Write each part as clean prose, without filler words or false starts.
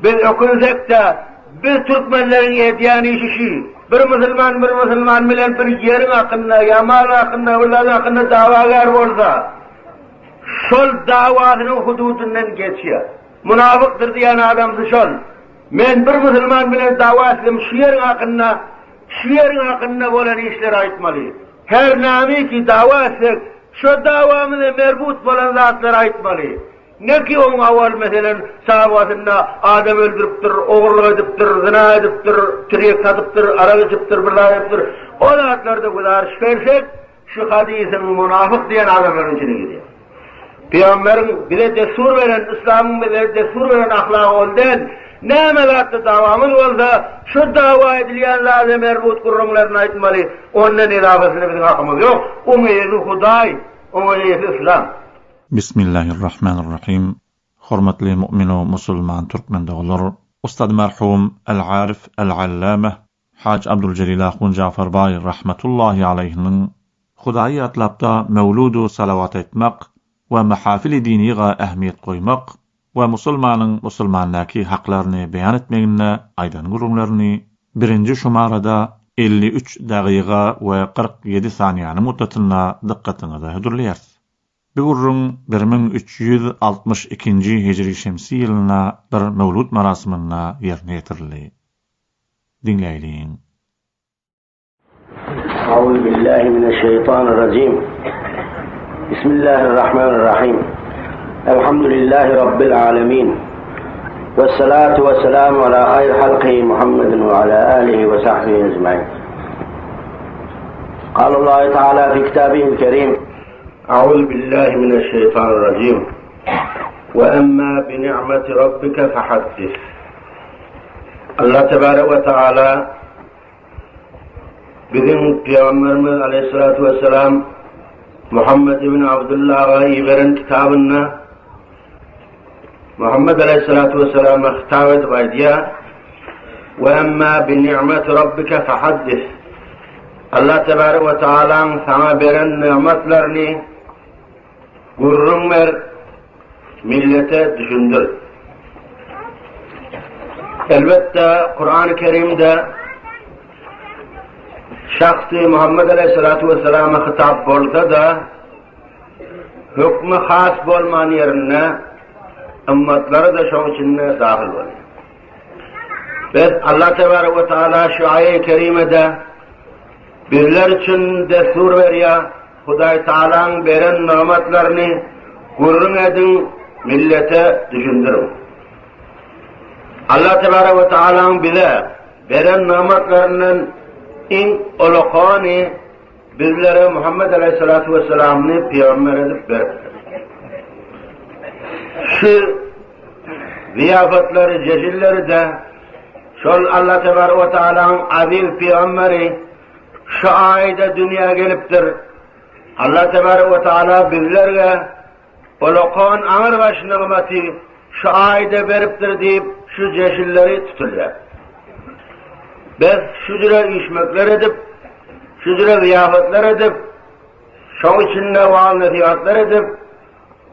Biz ökünsek-de, biz türkmenleriň edýän işi şü, bir musulman bir musulman bilen bir ýeriň hakynda ýa mal hakynda, bir zat hakynda dawagär bolsa, şol dawasynyň hududyndan geçýär. Munafykdyr diýen adamsy şol. Men bir musulman bilen dawa etsem şu ýeriň hakynda, şu ýeriň hakynda bolan işleri aýtmaly. Her näme ki dawa etsek, şo dawamyza merbut bolan zatlary aýtmaly. Ne ki oň awal meselen çagasynda adam öldüripdir, ogurlyk edipdir, zyna edipdir, tirýek satypdyr, arak içipdir, bir zat edipdir. O zatlarda güzariş bersek, şu hadysyň munafyk diýen adamlaryň içine girýär. Pygamberiň bize dessur beren, yslamyň bize dessur beren ahlagy ol däl. Näme zatda dawamyz bolsa, şu dawa edilýän zada merbut gürrüňlerini aýtmaly. Ondan edabasyna biziň hakymyz ýok. Oň eýesi Hudaý, oň eýesi yslam. Bismillahirrahmanirrahim. Hormatly mu'min-u musulman türkmen doganlar! Ustad merhum El-Arif El-Allameh Haj Abduljelil Ahun Jafarbaý rahmetullahi aleýhiniň Hudaýy ýatlapda mewludu salawat aýtmak we mahafili diniga ähmiýet goýmak we musulmanyň musulmandäki haklaryny beýan etmeginde aýdan gürrüňlerini birinji şumarada 53 dagyga we 47 saniýanyň muddatynda dykgatyňyza hödürleýäris. Bu gürrüň 1362-nji hijri şemsi ýylynda bir mewlud marasymynda ýerine ýetirildi. Diňläýliň. Auzu billahi mineşşeýtanirrajim. Bismillahirrahmanirrahim. Elhamdülillahi rabbil alamin. Vessalatu vesselamu ala hayr halqihi Muhammedin ve ala alihi ve sahbihi ecmaîn. قال الله تعالى في كتابه الكريم أعوذ بالله من الشيطان الرجيم وأما بنعمة ربك فحدث Allah Tebarek we Teala biziň Pygamberimiz Aleyhissalatu vesselam Muhammed ibn Abdullaha iberen kitabynda Muhammed Aleyhissalatu vesselama hitap edip aýdýar: "Ve emma bi ni'meti rabbike fehaddis." Allah Tebarek we Teala'ň saňa beren nimetlerini Gürrüň ber, millete düşündir. Elbetde, Kur'an-ı Kerimde şahsy Muhammed Aleyhissalatu vesselama hitap bolsa-da, hökmi has bolman ýerinde ymmatlary-da şoň içinde dahil bolýar. Biz Allah Tebarek we Teala şu aýy kerimede bizler üçin dessur berýär. Hudaý Tagalaň beren nygmatlaryny gürrüň ediň, millete düşündiriň. Allah Tebarek we Tagalaň bize beren nygmatlaryndan iň ulakany bizlere Muhammed Aleyhissalatu vesselamny pygamber edip beripdir. Şu zyýapatlary, jejilleri-de şol Allah Tebarek we Tagalaň aziz pygamberi Şu aýda dünýä gelipdir. Allah Tebarek we Taala bizlerge olakan aňyrbaş nygmaty şu aýda beripdir diýip şu jeşilleri tutulýar. Biz şu jüre üýşmekler edip, şu jüre zyýafatlar edip, şoň içinde waaz-nesihatlar edip,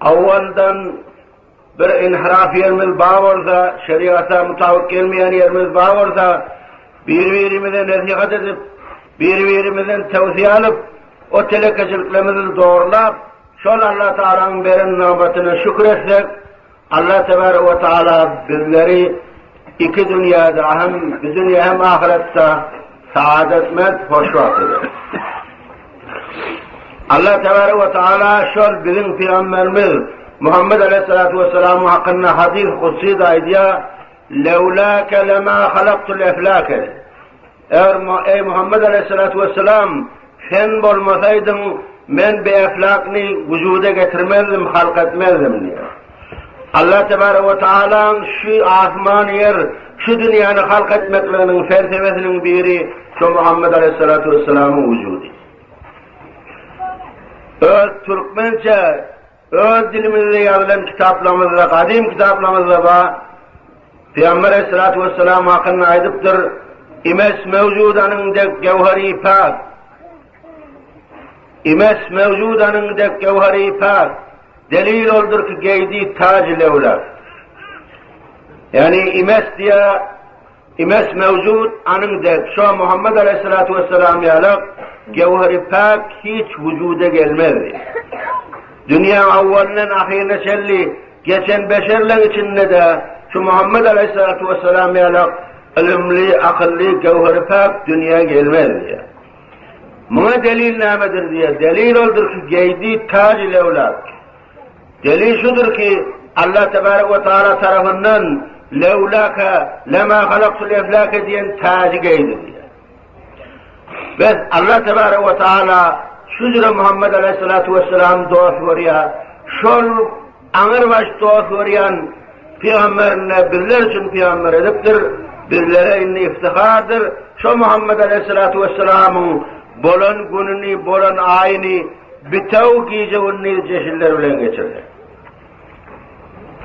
awaldan Bir inhiraf ýerimiz bar bolsa, şeriata mutabyk gelmeýän ýerimiz bar bolsa, bir-birimize nesihat edip, bir-birimizden tewsiýe alyp, o telekeçiliklerimizi dogrulap, şol Allah Tagalanyň beren nygmatyna şükür etsek, Allah Tebarek we Taala bizleri iki dünýäde hem bu dünýä hem ahyretde saadatmend hoşwagt eder. Allah Tebarek we Taala şol biziň pygamberimiz Muhammed Aleyhissalatu vesselamyň hakynda hadys kudsi-de aýdýar, Lewlâke lemâ halaktul eflâke. Eger eý Muhammed Aleyhissalatu vesselam sen bolmasaýdyň men bu eflakny wujuda getirmezdim, halk etmezdim diýýär. Allah Tebarek we Taalaň şu asman ýer, şu dünýäni halk etmekliginiň felsefesiniň biri şu Muhammed Aleyhissalatu vesselamyň wujudy. Öz türkmençe, öz dilimizde ýazylan kitaplarymyzda, gadym kitaplarymyzda bar. Pygamber Aleyhissalatu vesselam hakynda aýdypdyr, Imes mewjudanyň dek gewheri pak. Imes mewjudanyň dek gewheri pak. Delil oldur ki geýdi taj lewlak. Ýagny imes diýä, imes mewjud anyň dek şo Muhammet aleýhissalatu wessalam ýalak gewheri päk hiç wujuda gelmez. Dünýäň awwalyndan ahyryna çenli geçen beşerleň içinde-de şu Muhammet aleýhissalatu wessalam ýalak ylymly, akylly, gewheri päk dünýä gelmez diýä. Muňa delil nämedir diýä. Delil oldur ki geýdi täji lewlak. Delil şudur ki, Allah tebarek we taala tarapyndan Lewlaka lema halaktul eflake diýen täji geýdi diýýär. Bes Allah tebarek we taala şu jüre Muhammed aleyhissalatu vesselam dost görýär. Şol aňyrbaş dost görýän pygamberine bizler üçin pygamber edipdir. Bizlere indi iftihardyr. Şo Muhammed aleyhissalatu vesselamyň bolan gününi, bolan aýyny Bitewi gije-gündiz jeşinler bilen geçirdi.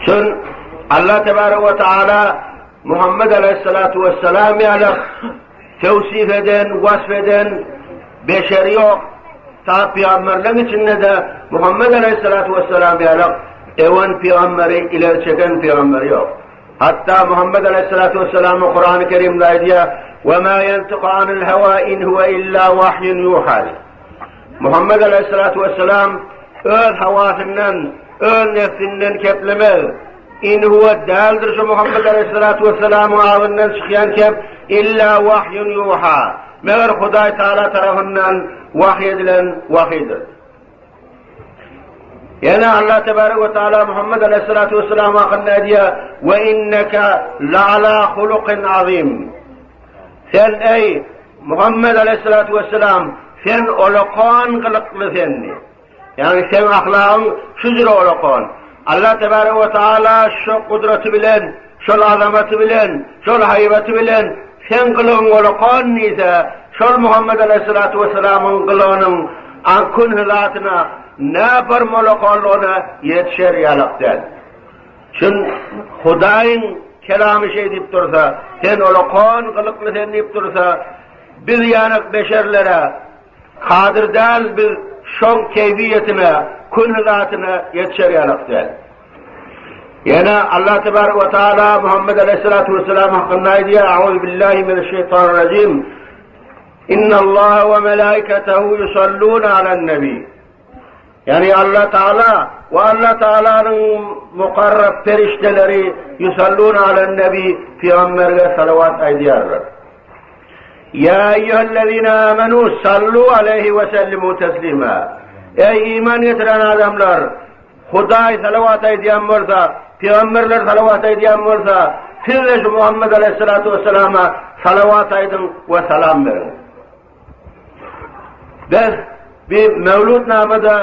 Şun Allah tebarek we taala Muhammed aleyhissalatu vesselam ýaly tewsif eden, wasf eden beşeri ýok. Ta pygamberleň içinde-de Muhammed aleyhissalatu vesselam ýaly ewen pygamberi, ileri çeken pygamberi ýok. Hatda Muhammed aleyhissalatu vesselam Kurany Kerimde aýdýar: "Ve ma yantiqu anil hawa in huwa illa wahyun yuha." Muhammet aleýhissalatu wessalam öz hawasyndan, öz nefsinden keplemez. In huwa däldir şu Muhammet aleýhissalatu wesselamyň agzyndan çykýan kep illa wahyun yuha. Meger Hudaý Taala tarapyndan wahy edilen wahydyr. Ýene Allah tebarek we taala Muhammet aleýhissalatu wessalam hakynda aýdýar: "Ve inneke la'ala hulukin azim." Sen eý, Muhammet aleýhissalatu wessalam, sen olakan gylykly sen diýip. Ýagny seň ahlagyň şu jüre olakan. Allah tebarek we taala şo gudraty bilen, şol azamaty bilen, şol haýbaty bilen seň gylygyň olakan diýse, şol Muhammet aleýhissalatu wessalamyň gylygynyň künhi zatyna nä bir molakanlygyna ýetişer ýalak däl. Çün Hudaýyň kelamy şeý diýip dursa, sen olakan gylykly sen diýip dursa, biz ýanak beşerlere kadyr däl biz şoň keýfiýetine, künhi zatyna ýetişer ýalak däl. Ýene Allah tebarek we taala Muhammed aleyhissalatu vesselam hakynda aýdýar, Auzu billahi mineşşeýtanirrajim. Innallaha we melaiketehu yusalluna alen nebi. Ýagny Allah Taala we Allah Taalanyň mukarrab perişdeleri ýusalluna alen nebi pygamberge salawat aýdýarlar. Ýa eýýuhellezine amenu sallu aleýhi we sellimu teslima. Eý iman getiren adamlar, Hudaý salawat aýdýan bolsa, pygamberler salawat aýdýan bolsa, siz-de şu Muhammed aleýhissalatu wesselama salawat aýdyň we salam beriň. Biz bir mewludnamada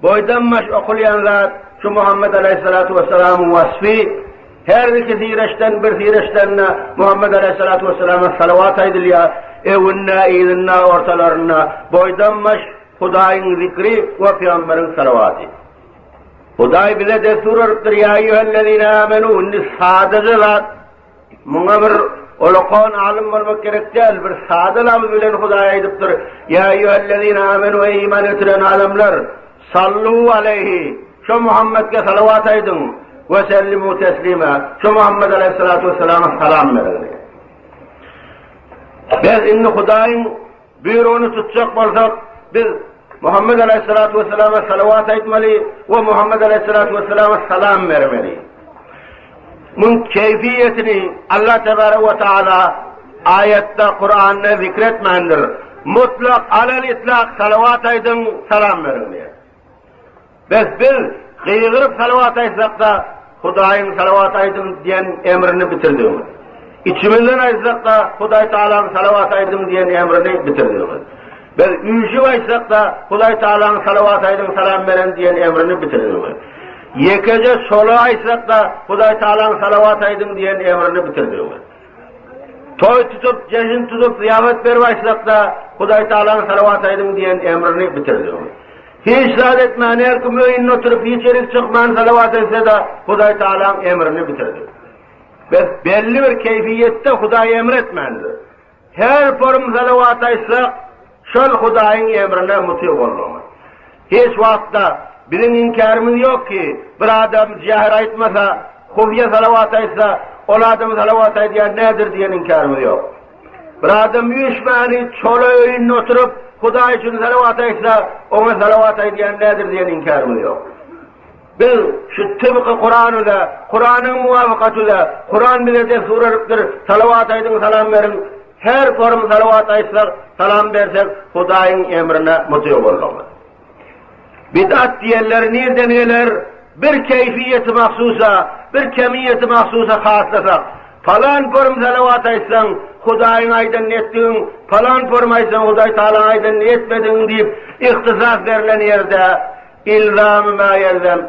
boýdan-baş okulýan zat şu Muhammet aleýhissalatu wessalamyň wasfy, her iki sireşden bir sireşden-de Muhammet aleýhissalatu wessalama salawat aýdylýar, öňünde, yzynda, ortalarynda boýdan-baş Hudaýyň zikri we pygamberiň salawaty. Hudaý bize destur beripdir, Ýa eýýuhellezine amenu, indi sadaja zat, Muňa bir olakan alym bolmak gerek däl, bir sada labyz bilen Hudaý aýdypdyr, Ýa eýýuhellezine amenu, eý iman getiren adamlar, sallu aleýhi, şo Muhammetge salawat aýdyň, we sellimu teslima, şo Muhammet aleýhissalatu wesselama salam beriň diýýär. Biz indi Hudaýyň Buýrugyny tutjak bolsak, biz Muhammet aleýhissalatu wesselama salawat aýtmaly we Muhammet aleýhissalatu wesselama salam bermeli. Muň keýfiýetini Allah tebarek we taala aýatda, Kuranda zikretmändir. Mutlak, alal itlak salawat aýdyň, salam beriň diýýär. Bes biz gygyryp salawat aýtsak-da, Hudaýyň salawat aýdyň diýen emrini bitirdigimiz. Içimizden aýtsak-da, Hudaý Tagalaň salawat aýdyň diýen emrini bitirdigimiz. Biz üýşüp aýtsak-da, Hudaý Tagalaň salawat aýdyň, salam beren diýen emrini bitirdigimiz. Ýekeje çola aýtsak-da, Hudaý Tagalaň salawat aýdyň diýen emrini bitirdigimiz. Toý tutup, jeşin tutup, zyýapat berip aýtsak-da, Hudaý Tagalaň salawat aýdyň diýen emrini bitirdigimiz. Hiç zat etmän, her kim öýünde oturyp, hiç ýerik çykman salawat etse-de, Hudaý Tagalaň emrini bitirdi. Bes belli bir keýfiýetde Hudaý emr etmändir. Her forum salawat aýtsak, şol Hudaýyň emrine mutyg bolmagymyz. Hiç wagtda biziň inkärimiz ýok ki, bir adam jähr aýtmasa, hufiýa salawat aýtsa, Ol adam salawat aýdýan nädir diýen inkärimiz ýok. Bir adam üýşmäni çola öýünde oturyp, Hudaý üçin salawat aýtsa, oňa salawat aýdýan nädir diýen inkärimiz ýok. Biz şu tybky Kuran bize, Kuranyň muwafykaty bize, Kuran bize destur beripdir, salawat aýdyň, salam beriň. Her forum salawat aýtsak, salam bersek, Hudaýyň emrine mutyg bolmagymyz. Bid'at diýenleri nirden geler? Bir keýfiýeti mahsusa, bir kemiýeti mahsusa haslasak, palan forum salawat aýtsaň, Hudaýyň aýdanyny etdigiň, palan forum aýtsaň, Hudaý Tagalaň aýdanyny etmedigiň diýip, ihtisas berlen ýerde Ilzamy ma ýelzem,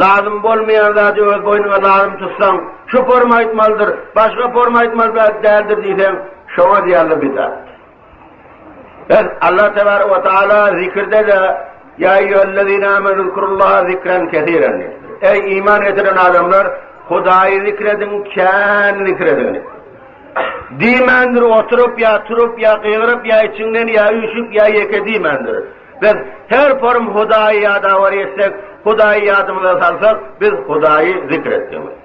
lazym bolmaýan zady öz boýnuňa lazym tutsaň, şu forma aýtmalydyr, başga forma aýtmaly däldir diýseň, şoňa diýerler bidat. Bes Allah tebarek we taala zikirde-de Ýa eýýühellezine amenü zkurullaha zikren kesiren diýipdir. Eý iman getiren adamlar, Hudaýy zikr ediň, kän zikr ediň diýipdir. Diýmändir oturyp ýa turup ýa gygyryp ýa içiňden ýa üýşüp ýa ýeke diýmändir. Biz her forum Hudaýy ýadawar etsek, Hudaýy ýadymyza salsak, biz Hudaýy zikr etdigimiz.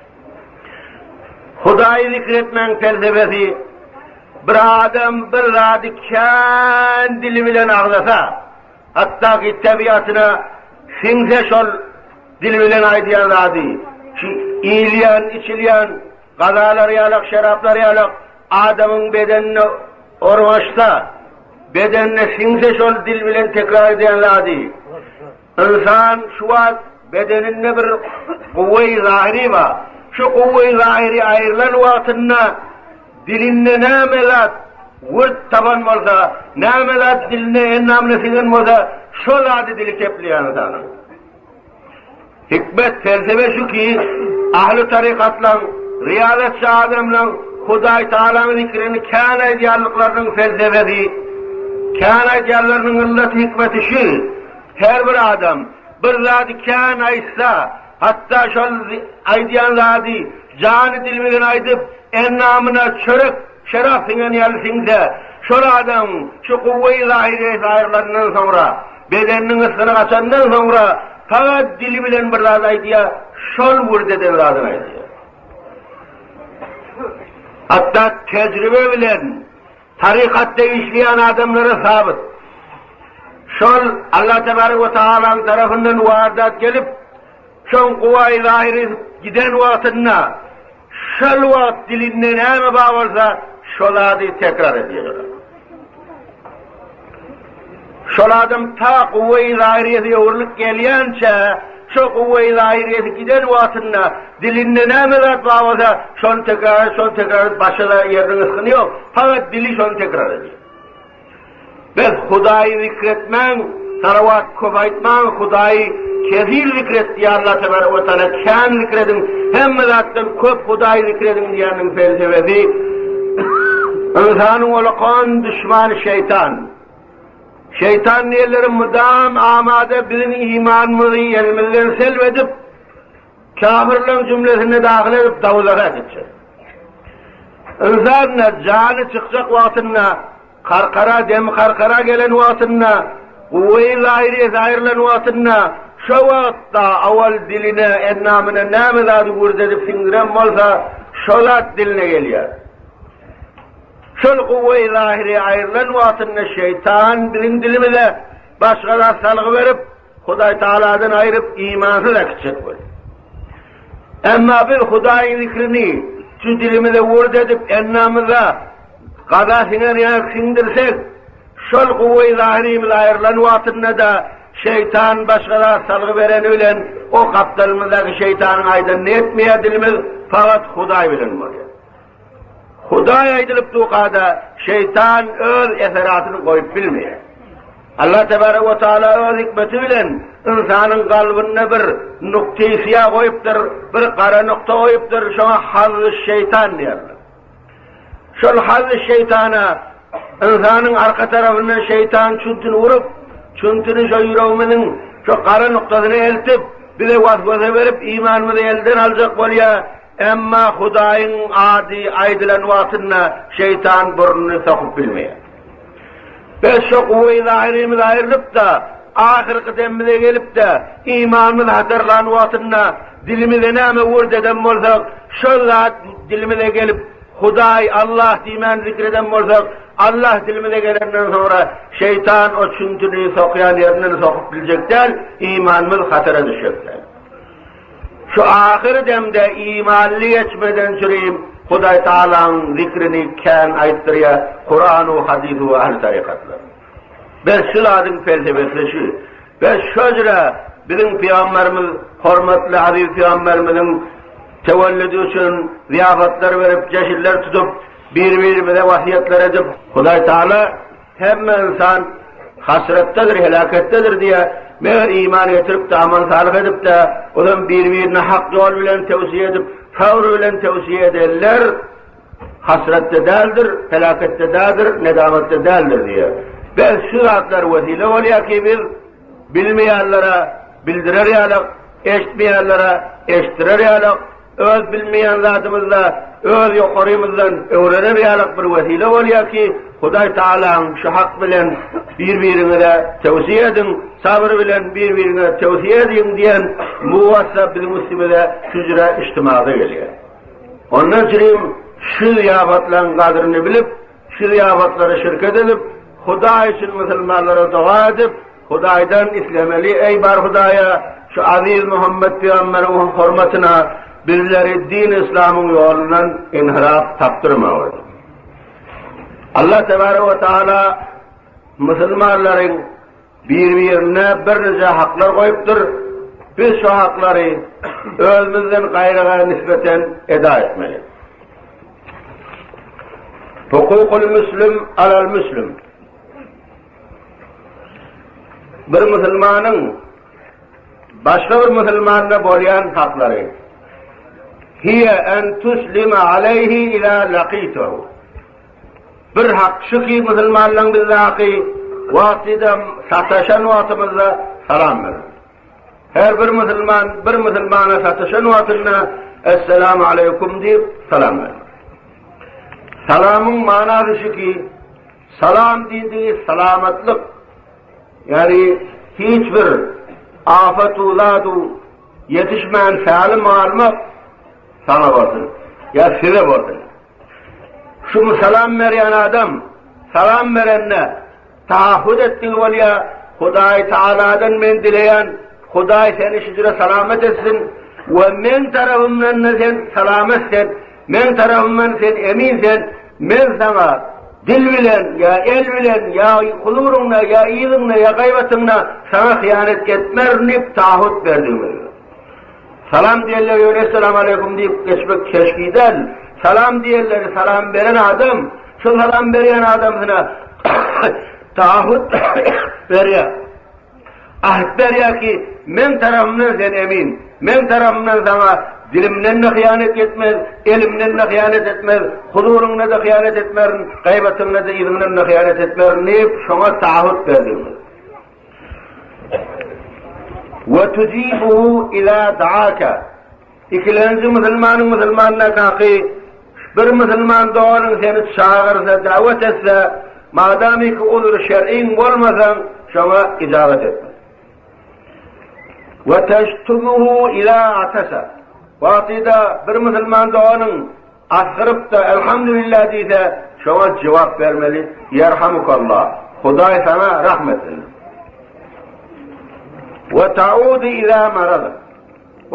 Hudaýy zikr etmegiň pelsepesi, bir adam bir zady kän dili bilen agzasa, hatda ki tebiatyna siňse şol dili bilen aýdýan zady, şu iýilýän, içilýän gazalar ýalak, şeraplar ýalak adamyň bedenine ornaşsa, Bedenine siňse şol dil bilen tekrar edýän zady. Ynsan şu wagt bedeninde bir guwwe-i zahyry bar. Şu guwwe-i zahyry aýrylan wagtynda dilinde näme zat wirt tapan bolsa, näme zat diline endamyna siňen bolsa, şo zady dili kepleýär ynsanyň. Hikmet, felsefe şu ki, ahli tarykatlaň, riýazatçy adamlaň Hudaý Tagalaň zikrini kän aýdýanlyklarynyň felsefesi, kän aýdýanlarynyň yllaty hikmeti şu, her bir adam bir zady kän aýtsa, hatda şol aýdýan zady jany-dili bilen aýdyp, endamyna çörek, şerap siňen ýaly siňse, şol adam şu guwwe-i zahyryýesi aýrylandan soňra, Bedeniniň ysyny gaçandan soňra fakat dili bilen bir zat aýdýar, şol wird eden zadyny aýdýar. Hatda tejribe bilen tarykatda işleýän adamlara sabyt. Şol Allah tebarek we taalaň tarapyndan wardat gelip, şoň guwaýy zahyry giden wagtynda şol wagt dilinde näme bar bolsa, şol zady tekrar edýär. Şol adam ta guwwe-i zahyryýesi öwrülip gelýänçä, şo guwwe-i zahyryýesi giden wagtynda dilinde näme zat bar bolsa, şony tekrar et, şony tekrar et, başga-da ýeriniň ysgyny ýok, fakat dili şony tekrar edýär. Bes Hudaýy zikretmäň, salawat köp aýtmaň, Hudaýy kesir zikret diýýär Allah tebarek we taala, kän zikr ediň, hemme zatdan köp Hudaýy zikr ediň diýýäniniň pelsepesi, Ynsanyň olakan duşmany şeýtan. Şeýtan diýenleri mydam amada biziň imanymyzy elimizden selb edip, kafirleň jümlesine dahyl edip dowzaha äkitjek. Ynsan-da jany çykjak wagtynda, karkara, demi karkara gelen wagtynda, guwwe-i zahyryýesi aýrylan wagtynda, şo wagtda owal diline, endamyna näme zady gürzedip siňdiren bolsa, şo zat diline gelýär. Şol guwwe-i zahyry aýrylan wagtynda şeýtan biziň dilimize başga zat salgy berip, Hudaý Tagaladan aýryp imansyz äkitjek bolýar. Emma biz Hudaýyň zikrini şu dilimize wurd edip, endamyza gaza siňer ýaly siňdirsek, şol guwwe-i zahyrymyz aýrylan wagtynda-da şeýtan başga zat salgy bereni bilen o gapdalymyzdaky şeýtanyň aýdanyny etmeýär dilimiz fakat Hudaý bilen bolýar. Hudaý aýdylyp durka-da, şeýtan öz eseratyny goýup bilmeýär. Allah tebarek we taala öz hikmeti bilen ynsanyň kalbynda bir nukteý syýa goýupdyr, bir gara nukta goýupdyr, şoňa hazz-y şeýtan diýerler. Şol hazz-y şeýtana ynsanyň arka tarapyndan şeýtan çüntüni urup, çüntüni şo ýüregimiziň şo gara nuktasyna eltip, bize waswasa berip, imanymyzy elden aljak bolýar. Emma Hudaýyň ady aýdylan wagtynda şeýtan burnuny sokup bilmeýär. Biz şo guwy zahyrymyz aýrylyp-da, ahyrky demimize gelip-de, imanymyz hatarlan wagtynda dilimize näme wurd eden bolsak, şol zat dilimize gelip, Hudaý, Allah diýmän zikr eden bolsak, Allah dilimize gelenden soňra şeýtan o çüntüni sokýan ýerinden sokup biljek däl, imanymyz hatara düşjek däl. Şu ahyr demde imanly geçmeden çürim Hudaý Tagalaň zikrini kän aýtdyrýar Kuran-u hadys-u ähli tarykatlar. Bes şu zadyň pelsepesi şu. Bes şo jüre biziň pygamberimiz hormatly aziz pygamberimiziň tewellüdi üçin zyýafatlar berip jeşinler tutup bir-birimize wasiýetler edip Hudaý Tagala Hemme ynsan hasratdadyr, heläketdedir diýýär. Meger iman getirip-de, amal salyh edip-de, olam bir-birine hak ýol bilen tewsiýe edip, sabyr bilen tewsiýe edenler hasratda däldir, heläketde däldir, nedamatda däldir diýýär. Bes şu zatlar wesile bolýar ki, biz bilmeýänlere bildirer ýalyk, eşitmeýänlere eşitdirer ýalyk, Öz bilmeýän zadymyzda öz ýokarymyzdan öwrener ýalyk bir wesile bolýar ki, Hudaý Tagalaň şu hak bilen bir-biriňize tewsiýe ediň, sabyr bilen bir-biriňize tewsiýe ediň diýen muwassa biziň üstümize hüjre içtimada gelýär. Ondan çürim şu zyýafatlaryň gadryny bilip, şu zyýafatlara şirket edip, Hudaý üçin musulmanlara doga edip, Hudaýdan islemeli, Eý bar Hudaýa, şu aziz Muhammet pygamberiň hormatyna bizleri din-i yslamyň ýolundan inhiraf tapdyrmagyl. Allah tebarek we taala musulmanlaryň bir-birine birnije haklar goýupdyr. Biz şu haklary özümizden gaýraga nisbeten eda etmeli. Hukukul müslim alal müslim. Bir musulmanyň başga bir musulmanda bolýan haklary. Hiye en tuslima aleyhi ila laqitahu. Bir hak şu ki musulmanlaryň bizde haky wagtyda sataşan wagtymyzda salam berin. Her bir musulman bir musulmana sataşan wagtynda Esselamu aleýkum diýip salam berin. Salamyň manasy şu ki Salam diýdigi salamatlyk, ýagny hiç bir afat-u-zad-u ýetişmän sälim galmak saňa bolsun ýa size bolsun. Şu salam berýän adam salam berende taahhüt etdigi bolýar, Hudaý Tagaladan men dileýän, Hudaý seni şu jüre salamat etsin we meň tarapymdan-da sen salamat sen, Meň tarapymdan sen emin sen, men saňa dil bilen ýa el bilen ýa huzuryňda ýa yzyňda ýa gaýbatyňda saňa hyýanet etmerin diýip taahhut berdigime görä. Salam diýenler ýöne Esselamu aleýkum diýip geçmek keşgi däl. Salam diýenleri salam beren adam şol salam berýän adamsyna taahhut berýär. Aht berýär ki, meň tarapymdan sen emin, meň tarapymdan saňa dilimden-de hyýanet etmez, elimden-de hyýanet etmez, huzuryňda-da hyýanet etmerin, gaýbatyňda-da, yzyňdan-da hyýanet etmerin diýip, şoňa taahhut berdigimiz. Ve tujibuhu iza daaka. Ikilenji musulmanyň musulmandaky haky, bir musulman doganyň seni çagyrsa, dawet etse, madamyki uzry şer'iň bolmasaň, şoňa ijabat etme. We teştumuhu iza atasa. Wagtyda bir musulman doganyň asgyryp-da Elhamdülillah diýse, şoňa jogap bermeli, Ýerhamukallah, Hudaý saňa rahm etsin. We taudu iza marada.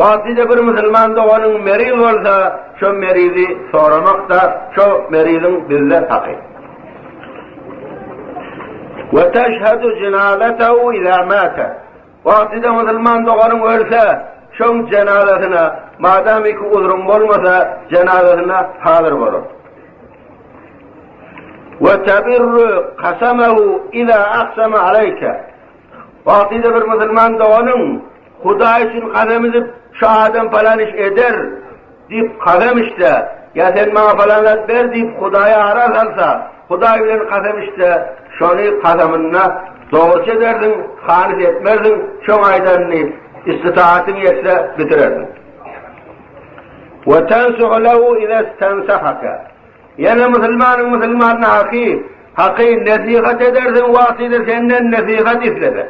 Wagtyda bir musulman doganyň meriz bolsa, şo merizi soramak-da şo meriziň bizde haky. We teşhedu jenazetehu iza mate. Wagtyda musulman doganyň ölse, şoň jenazasyna, madamiki uzruň bolmasa, jenazasyna hazyr bolar. We tebirru kasamehu iza aksama aleyke. Wagtyda bir musulman doganyň Hudaý üçin kasam edip, şu adam palan iş eder diýip kasam içse, ýa sen maňa palan zat ber diýip Hudaýa ara salsa, Hudaý bilen kasam içse, şony kasamynda dogruçy edersiň, halys etmersiň, şoň aýdanyny istitaatyň ýetse bitirersiň. Ve tensuhu lehu ize istensahaka. Ýene musulmanyň musulmanyna haky, haky nesihat edersiň wagtyda senden nesihat islese.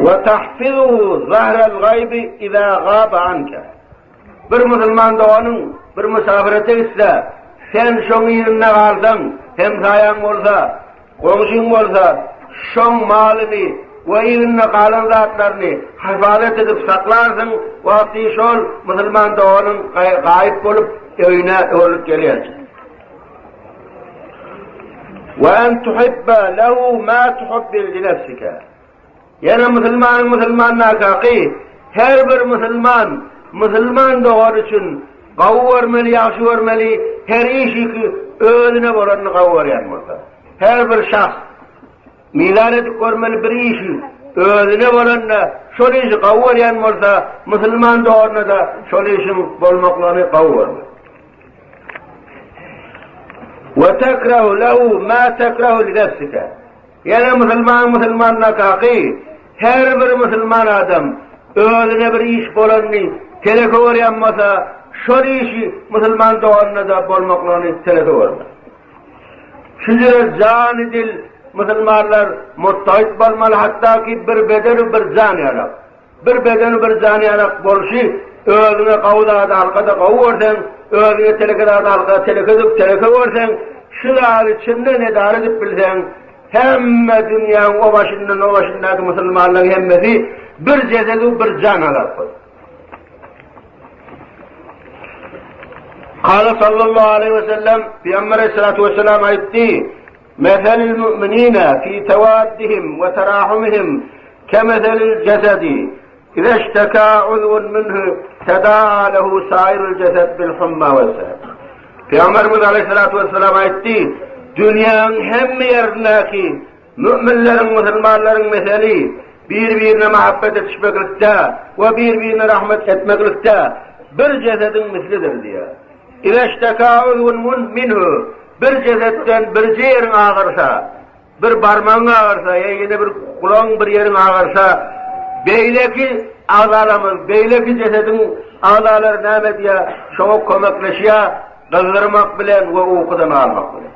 We tahfizuhu zahral gaýby iza gaba anka. Bir musulman doganyň bir musafirete gitse, sen şoň yzynda galsaň, hemsaýaň bolsa, goňşyň bolsa, şoň malyny we yzynda galan zatlaryny hafazat edip saklarsyň, wagty şol musulman doganyň gaýyp bolup öýüne öwrülip gelýänçä. We en tuhibbe lehu ma tuhibbu li nefsike. Ýene musulmanyň musulmandaky haky, her bir musulman musulman dogany üçin gowy görmeli, ýagşy görmeli, her işi ki özüne bolanyny gowy görýän bolsa. Her bir şahs mizan edip görmeli bir işi özüne bolanda şol işi gowy görýän bolsa, musulman doganyna-da şol işiň bolmaklygyny gowy görmeli. We tekrahu lehu ma tekrahu li nefsike. Ýene musulman musulmandaky haky, her bir musulman adam özüne bir iş bolanyny teleke görýän bolsa, şol işi musulman doganyna-da bolmaklygyny teleke görmeli. Şu ýere jany-dil musulmanlar muttahit bolmaly, hatda ki bir beden-u bir jan ýalak. Bir bedeni bir jan ýalak bolşy, özüňe gawy zady halka-da gawy görseň, özüňe teleke zady halka teleke edip teleke görseň, şu zady çyndan edara edip bilseň, hemme dünýäň o başyndan o başyndaky musulmanlaryň hemmesi bir jesed-u bir jan halak bolar. Kala sallallahu aleýhi we sellem, Pygamber aleyhissalatu vesselam aýtdy, Meselil mu'minine fi tewaddihim we terahumihim kemeselil jesedi, ize işteka uzwun minhu tedaa lehu sairul jesed bil humma we seher. Pygamberimiz aleyhissalatu vesselam aýtdy, Dünýäniň hemme ýerindäki müminleriň, musulmanlaryň meseli bir-birine muhabbet etişmeklikde we bir-birine rahmet etmeklikde bir jesediň mislidir diýýär. Izeşteka uzwun minhu, bir jesetden birje ýeriň agyrsa, bir barmagyň agyrsa ýa ýene bir gulagyň bir ýeriň agyrsa, beýleki agzalarymyz, beýleki jesediň agzalary näme edýär? Şoňa kömekleşýär, gyzdyrmak bilen we ukudan galmak bilen.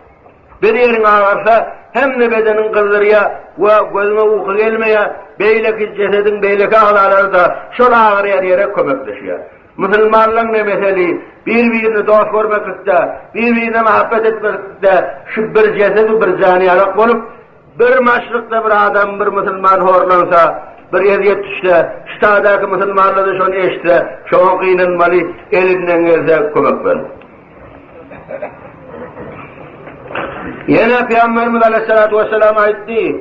Bir ýeriň agyrsa, hemme bedeniň gyzdyrýar we gözüňe uky gelmeýär, beýleki jesediň beýleki agzalary-da şol agyrýan ýere kömekleşýär. Musulmanlaň ne meseli, bir-birini dost görmeklikde, bir-birine muhabbet etmeklikde şu bir jesed-u bir jan ýalak bolup, bir maşrykda bir adam, bir musulman horlansa, bir ezýet düşse, şu tadaky musulmanlar-da şony eşitse, şoňa gynanmaly, elinden gelse kömek bermeli. Ýene Pygamberimiz aleyhissalatu vesselam aýtdy,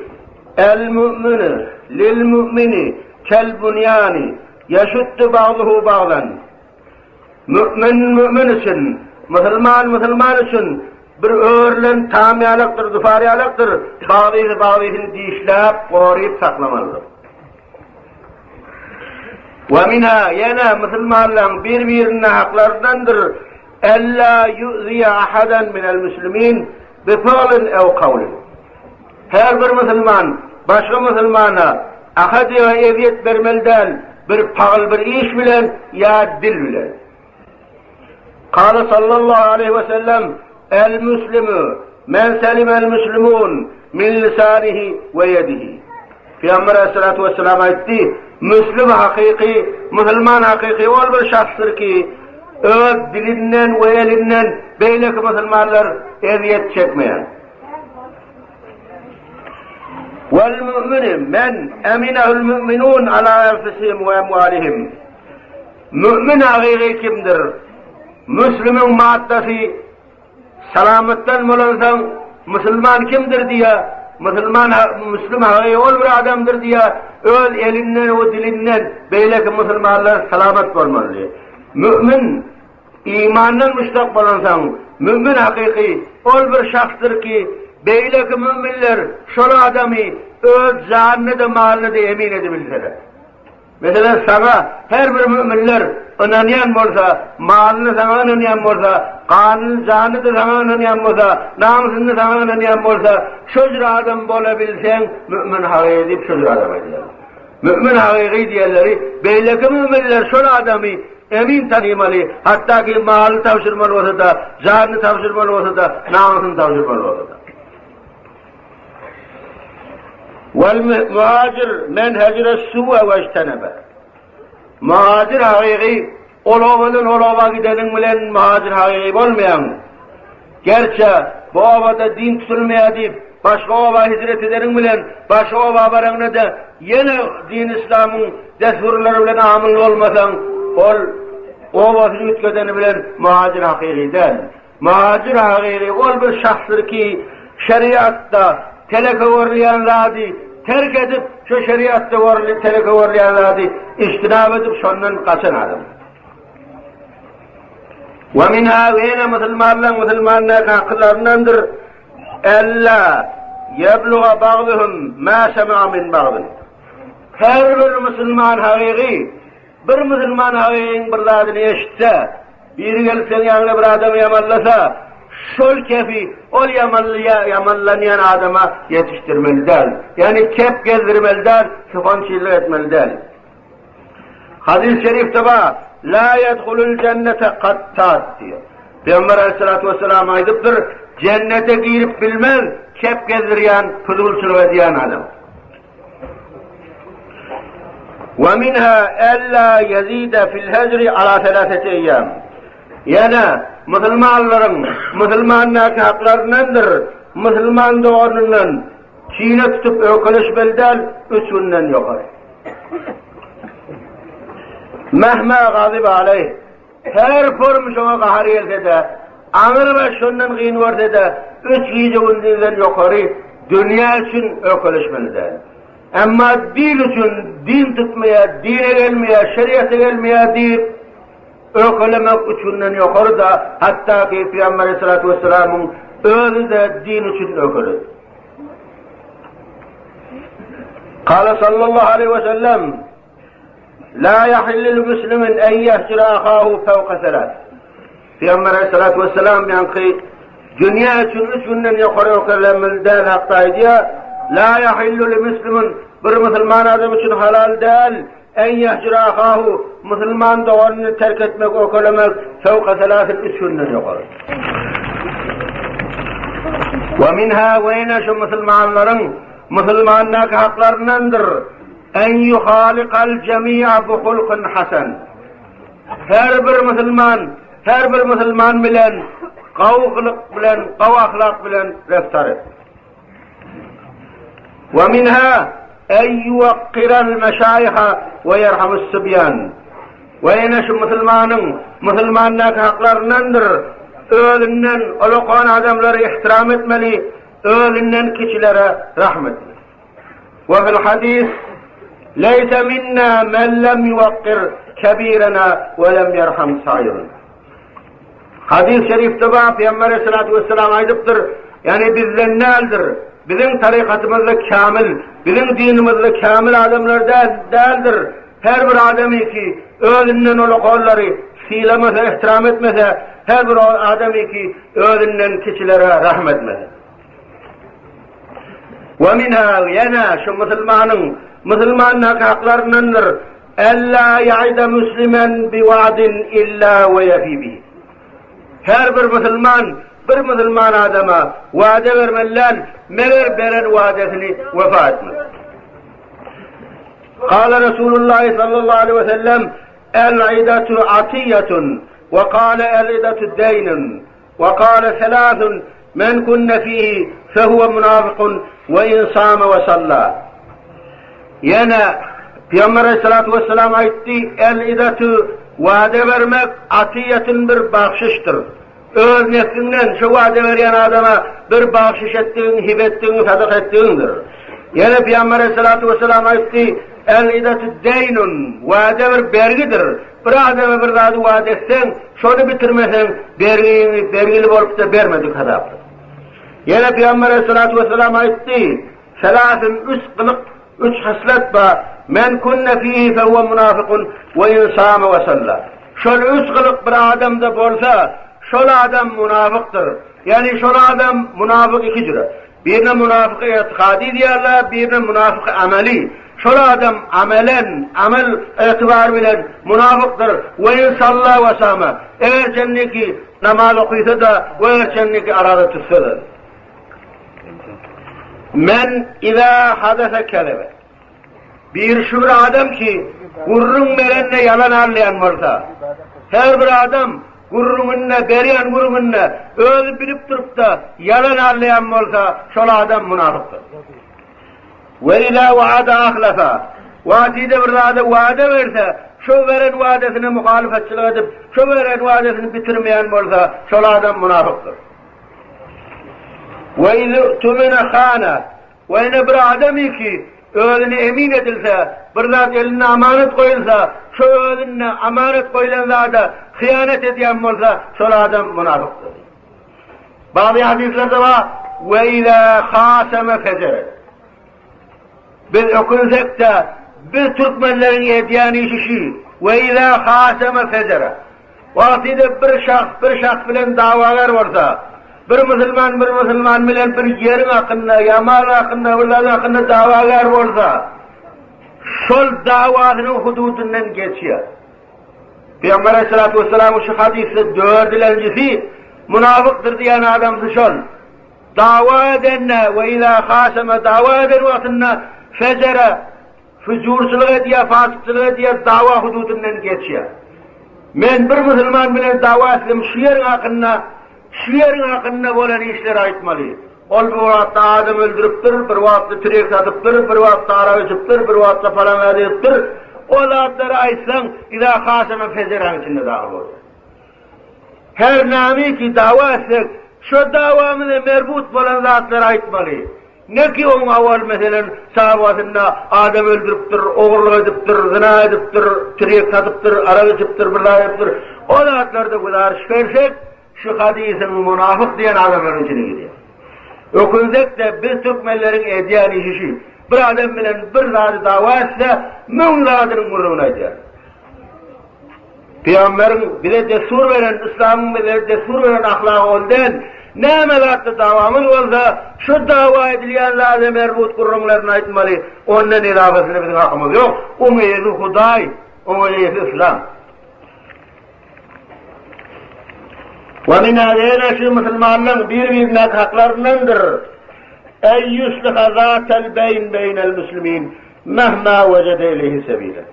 El-mu'minu lil-mu'mini kel-bunýani Ýeşuddu bagduhu bagdan. Mümin mümin üçin, musulman musulman üçin bir örülen tam ýalakdyr, dufar ýalakdyr, bagdysy bagdysyny dişläp, goryp saklamalydyr. We minha ýene musulmanlaryň bir-birine haklaryndandyr, Ella ýu'ziýe ahadan minel muslimin bi fyglin ew kawlin. Her bir musulman başga musulmana ahad-ýa ezýet bermeli däl, bir pagyl bir iş bilen ýa dil bilen. Kala sallallahu aleýhi we sellem, El muslimu men selimel muslimun min lisanihi we ýedihi. Pygamber aleyhissalatu vesselam aýtdy, Müslim hakyky, musulman hakyky ol bir şahsdyr ki, öz dilinden we elinden beýleki musulmanlar ezýet çekmeýän. Wal mu'minu men aminahul mu'minun ala enfusihim we emwalihim. Mümin hakyky kimdir? Müslümiň maddasy salamatdan bolansoň musulman kimdir diýe, musulman müslüm hakyky ol bir adamdyr diýe, öz elinden we dilinden beýleki musulmanlar salamat bolmaly. Mümin Imandan muşdak bolansoň, mümin hakyky ol bir şahsdyr ki, beýleki müminler şol adamy öz janyna-da, malyna-da emin edibilseler. Meselem, saňa her bir müminler ynanýan bolsa, malyny saňa ynanýan bolsa, ganyny, janyny-da saňa ynanýan bolsa, namysyny-da saňa ynanýan bolsa, şo jür adam bolabilseň, mümin hakyky diýip şo jür adama aýdýarlar. Mümin hakyky diýenleri beýleki müminler şol adamy emin tanymaly, hatda ki malyny tabşyrmaly bolsa-da, janyny tabşyrmaly bolsa-da, namysyny tabşyrmaly bolsa-da. Wal muhajir men hejre su'a wejtenebe. Muhajir hakyky ol obadan ol oba gideniň bilen muhajir hakyky bolmaýaň. Gerçe bu obada din tutulmaýar diýip, başga oba hijret edeniň bilen başga oba baraňda-da ýene din-islamyň dessurlary bilen amyl bolmasaň, ol obasyny üýtgedeni bilen muhajir hakyky däl. Muhajir hakyky ol bir şahsdyr ki, şeriatda teleke görülýän zady terk edip, şo şeriatda görüli teleke görülýän zady ijtinap edip, şondan gaçan adam. We minha ýene musulmanlaryň musulmandaky haklaryndandyr, Ella ýebluga bagduhum ma semi'a min bagdin. Her bir musulman hakyky bir musulman hakykyň bir zadyny eşitse, Biri gelip seň ýanyňda bir adamy ýamanlasa, şol kepi ol ýamanlanýan adama ýetişdirmeli däl. Ýagny kep gezdirmeli däl, suhançylyk etmeli däl. Hadys-y şerifde bar, La ýedhulul jennete kattat diýýär. Pygamber aleyhissalatu vesselam aýdypdyr, jennete girip bilmez kep gezdirýän, pyzulçylyk edýän adam. Ve minha alla ýezide fil hejri ala selaseti eýýam. Ýene musulmanlaryň musulmandaky haklaryndandyr, musulman doganyndan kine tutup öýkeleşmeli däl üç günden ýokary. Mehme gazyb aleýh. Her form şoňa gahar gelse-de, aňyr baş şondan gyn görse-de, üç gije-gündizden ýokary dünýä üçin öýkeleşmeli däl. Emma din üçin din tutmaýar, dine gelmeýär, şeriata gelmeýär diýip, öýkelemek üç günden ýokary-da, hatda ki Pygamber aleyhissalatu vesselamyň özi-de din üçin öýkeledi. Kala sallallahu aleyhi ve sellem, La yahillu li muslimin en yehjura ahahu fewka selas. Pygamber aleyhissalatu vesselam ýaňky dünýä üçin üç günden ýokary öýkelenmeli däl hakda aýdýar. La yahillu li muslimin bir musulman adam üçin halal däl en yehjura ahahu musulman doganyny terk etmek öýkelemek fewka selasin üç günden ýokary. Ve minha we ýene şu musulmanlaryň musulmandaky haklaryndandyr. En yuhalikal jemi'a bi hulkun hasan. Her bir musulman, her bir musulman bilen gawy gylyk bilen, gawy ahlak bilen reftar et. Ve minha en yuvakkiral meşayiha ve yerhamus sibyan. We ýene şu musulmanyň musulmandaky haklaryndandyr, özünden ulakan adamlary ihtiram etmeli, özünden kiçilere rahm etmeli. We fil hadis, Leýse minna men lem yuwakkir kebirena we lem yerham sairena. Hadys şerifde bar, Pygamber aleyhissalatu vesselam aýdypdyr, ýagny bizden däldir, biziň tarykatymyzda kämil, biziň dinimizde kämil adamlar däl, däldir. Her bir adamy ki özünden ulakanlary sylamasa, ihtiram etmese, her bir adamy ki özünden kiçilere rahm etmese. We minha ýene şu musulmanyň musulmandaky haklaryndandyr, Ella ýaida muslimen bi wa'din illa we ýefi bihi. Her bir musulman bir musulman adama wada bermeli däl, meger beren wadesini wefa etmeli. Kala Resulullah sallallahu aleyhi ve sellem El-idatu atiyetun ve kale el-idatu deynun. Ve kâle selâsun men kunne fîhî fehuve münâfıkun ve in sâme ve sallâ. Ýene Pygamber aleyhissalatu vesselam aýtdy, El-idatu wada bermek atyýetun bir bagşyşdyr. Öz nefsiňden şu wada berýän adama bir bagşyş etdigiň, hibe etdigiň, sadaka etdigiňdir. Ýene Pygamber aleyhissalatu vesselam aýtdy, El-idatu deýnun, wada bir bergidir. Bir adama bir zady wada etseň, şony bitirmeseň, bergiňi bergili bolup-da bermedik hasaplar. Ýene Pygamber aleyhissalatu vesselam aýtdy, Selasyn üç gylyk, üç hyslat bar, men kunne fihi fehuve munafykun we in same we salla. Şol üç gylyk bir adamda bolsa, şol adam munafykdyr. Ýagny şol adam munafyk iki jüre. Birine munafyky ygtykady diýýärler, birine munafyky ameli. Şol adam amelen, amel ygtybary bilen munafykdyr. We in salla we sama. Eger çenliki namaz okysa-da we eger çenliki araza tutsa-da. Men iza hadasa kezebe. Bir şu bir adam ki gürrüň berende ýalan alýan bolsa, her bir adam gürrüňinde berýän gürrüňinde özi bilip durup-da ýalan alýan bolsa, şol adam munafykdyr. We iza waada ahlafa. Wagtyda bir zada wada berse, şo beren wadasine muhalyfatçylyk edip, şo beren wadasini bitirmeýän bolsa, şol adam munafykdyr. We iza hana. We ene bir adamy ki, özüne emin edilse, bir zat eline amanat goýulsa, şo özünde amanat goýlan zada hyýanat edýän bolsa, şol adam munafykdyr. Bazy hadyslerde bar, We iza hasama fejere. Biz ökünsekde, biz türkmenleriň edýän işi şi, We iza hasama fejere. Wagtyda bir şahs bir şahs bilen dawagar bolsa, bir musulman bir musulman bilen bir ýeriň hakynda ýa mal hakynda bir zat hakynda dawagar bolsa, şol dawasynyň hududyndan geçýär. Pygamber aleyhissalatu vesselamyň şu hadysda dördülenjisi munafykdyr diýen adamsy şol. Dawa edende we iza hasama dawa eden wagtynda fejere Füjurçylyk edýär, fasykçylyk edýär, dawa hududyndan geçýär. Men bir musulman bilen dawa etsem şu ýeriň hakynda, şu ýeriň hakynda bolan işleri aýtmaly. Ol bir wagtda adam öldüripdir, bir wagtda tirek satypdyr, bir wagtda arak içipdir, bir wagtda palan zat edipdir. O zatlary aýtsaň, iza hasama fejeraň içinde dagy bolýar. Her näme ki dawa etsek, şo dawamyza merbut bolan zatlary aýtmaly. Ne ki oň awal meselen çabasynda adam öldüripdir, ogurlyk edipdir, zyna edipdir, tirýek satypdyr, arak içipdir, bir zat edipdir. O zatlarda güzariş bersek, şu hadysyň munafyk diýen adamlaryň içine girýär. Ökünsek-de biz türkmenleriň edýän işi şu. Bir adam bilen bir zady dawa etse, müň zadynyň gürrüňini aýdýar. Pygamberiň bize dessur beren, yslamyň bize dessur beren ahlagy ol däl. Näme zatda dawamyz bolsa, şo dawa edilýän zada merbut gürrüňlerini aýtmaly. Ondan ilawesyna biziň hakymyz ýok. Oň eýesi Hudaý, oň eýesi yslam. We minha ýene şu musulmanlaryň bir-birindäki haklaryndandyr. Eý ýusliha zatel beýn beýnel muslimin mehma wejede ileýhi sebila.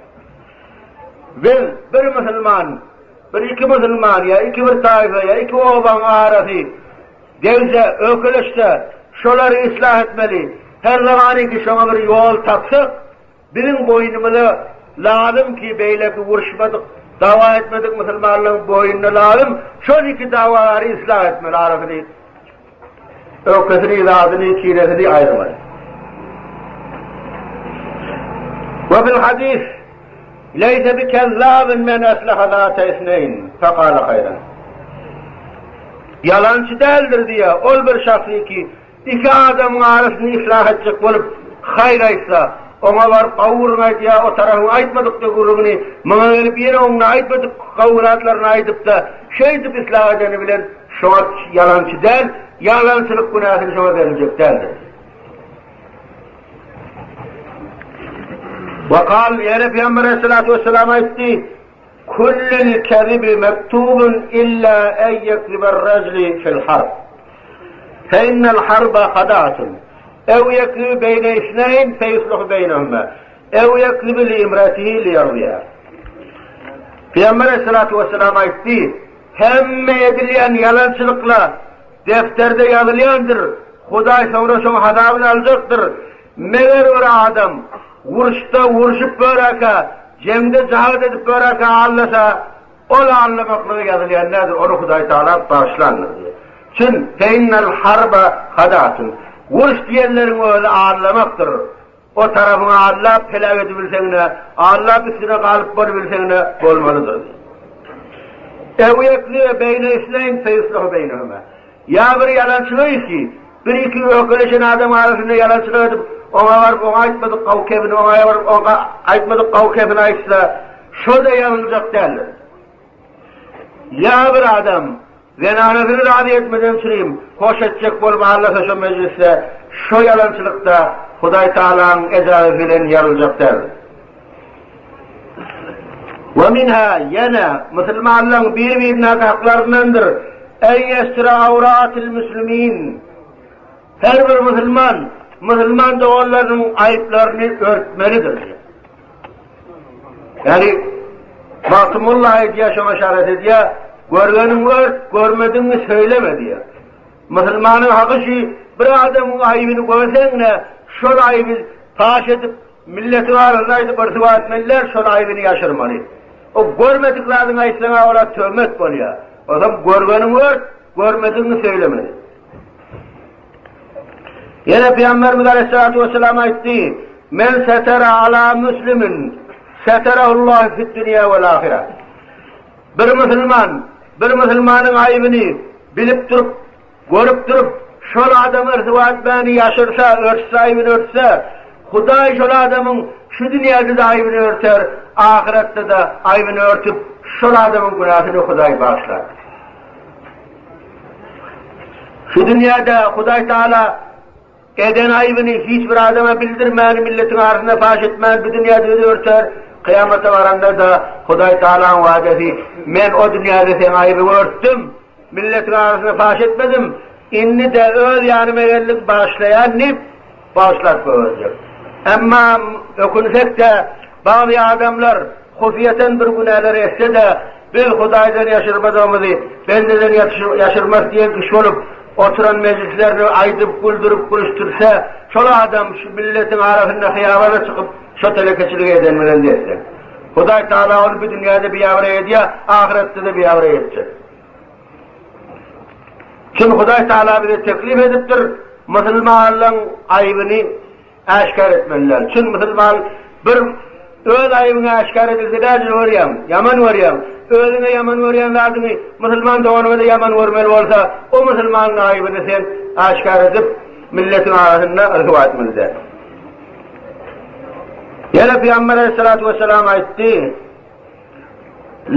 Biz bir musulman, bir iki musulman ýa iki bir taýfa ýa iki obaň arasy degse, ökeleşse, şolary yslah etmeli. Her zamanyki şoňa bir ýol tapsak, biziň boýnumyza lazym ki beýleki uruşmadyk, dawa etmedik musulmanlaryň boýnuna lazym şol iki dawagary yslah etmeli arasyny Ökesini, zadyny, kiresini aýyrmaly. We fil hadis, Leýse bi kezzabin men aslaha zata isneýn, fekale haýran. Ýalançy däldir diýýär, ol bir şahsy ki, iki adamyň arasyny yslah etjek bolup, haýyr aýtsa, oňa baryp gowy gürrüň aýdýar, o tarapyň aýtmadyk-da gürrüňini, muňa gelip ýene oňuna aýtmadyk gowy zatlaryny aýdyp-da, şeýdip yslah edeni bilen Şoňa ýalançy däl, ýalançylyk günäsini şoňa beriljek däldir. We kal, ýene Pygamber aleyhissalatu vesselam aýtdy, Kullul kezibi mektubun illa en yekziber rajuli fil harb. Fe innel harba hadatun. Ew yekzibu beýne isneýn fe yuslihu beýnehuma. Ew yekzibu li imratihi li ýardiha. Pygamber aleyhissalatu vesselam aýtdy, Hemme edilýän ýalançylykla defderde ýazylýandyr, Hudaý soňra şoň hasabyny aljakdyr. Meger bir adam uruşda urşup ýöräkä, jeňde jahat edip ýöräkä aldasa, ol aldamaklygy ýazylýan däldir, ony Hudaý Tagala bagyşlandyr diýýär. Çün, feinnel harba hadatun. Uruş diýenleriň özi aldamakdyr. O tarapyňy aldap heläk edibilseň-de, aldap üstüne galyp bolubilseň-de bolmalydyr. Ew ýekzibe beýne isneýn feýuslihu beýnehuma. Ýa bir ýalançylyk ki, bir iki ökeleşen adam arasynda ýalançylyk edip, oňa baryp oňa aýtmadyk gowy kebini, oňa baryp oňa aýtmadyk gowy kebini aýtsa, şo-da ýazyljak däldir. Ýa bir adam zenanasyny razy etmeden çürim, hoş etjek bolup allasa şo mejlisde, şo ýalançylykda Hudaý Tagalaň ejazasy bilen ýaryljak däldir. We minha ýene musulmanlaryň bir-birindäki haklaryndandyr, En ýestire awratil müslimin. Her bir musulman. musulman doganlarynyň aýyplaryny örtmelidir. Ýagny Magtymguly aýdýar, şoňa yşarat edýär, görgeniňi ört, görmedigiňi söýleme diýýär. Musulmanyň haky şu, bir adamyň aýybyny görseň-de, şol aýyby paş edip, milletiň arasynda aýdyp ryswa etmeli däl, şol aýybyny ýaşyrmaly. O görmedik zadyňy aýtsaň-a ol-a töhmet bolýar. Onsoň görgeniňi ört, görmedigiňi söýlemeli. Ýene Pygamberimiz aleyhissalatu vesselam aýtdy, Men setera ala muslimin, seterahullahu fid dünýä wel ahire. Bir musulman, bir musulmanyň aýybyny bilip durup, görüp durup, şol adamy ryswa etmäni ýaşyrsa, örtse aýybyny örtse, Hudaý şol adamyň şu dünýäde-de aýybyny örter, ahyretde-de aýybyny örtüp, şol adamyň günäsini Hudaý bagyşlar. Şu dünýäde Hudaý Taala eden aýybyny hiç bir adama bildirmän, milletiň arasynda paş etmän bu dünýäde özi örter. Kyýamata baranda-da Hudaý Taalaň wadasy, Men o dünýäde seň aýybyňy örtdüm, milletiň arasynda paş etmedim, indi-de öz ýanyma geldiň, bagyşlaýan diýip, bagyşlap goýberjek. Emma ökünsek-de, bagzy adamlar husyýeten bir günäler etse-de, biz Hudaýdan ýaşyrmadygymyzy bendeden ýaşyrmas diýen kişi bolup, oturan mejlislerini aýdyp, güldürip, gülüşdirse, şol adam şu milletiň arasynda hyýabana çykyp, şo telekeçiligi eden bilen dessin. Hudaý Tagala ony bu dünýäde biabraý edýär, ahyretde-de biabraý etjek. Çün Hudaý Tagala bize teklip edipdir, musulmanlaryň aýybyny äşgär etmeliler. Çün musulman bir öz aýybyň äşgär edilse nädip görýäň? Ýaman görýäň. Özüňe ýaman görýän zadyňy musulman doganyňa-da ýaman görmeli bolsa, o musulmanyň aýybyny sen äşgär edip, milletiň arasynda ryswa etmeli däl. Ýene Pygamber aleyhissalatu vesselam aýtdy,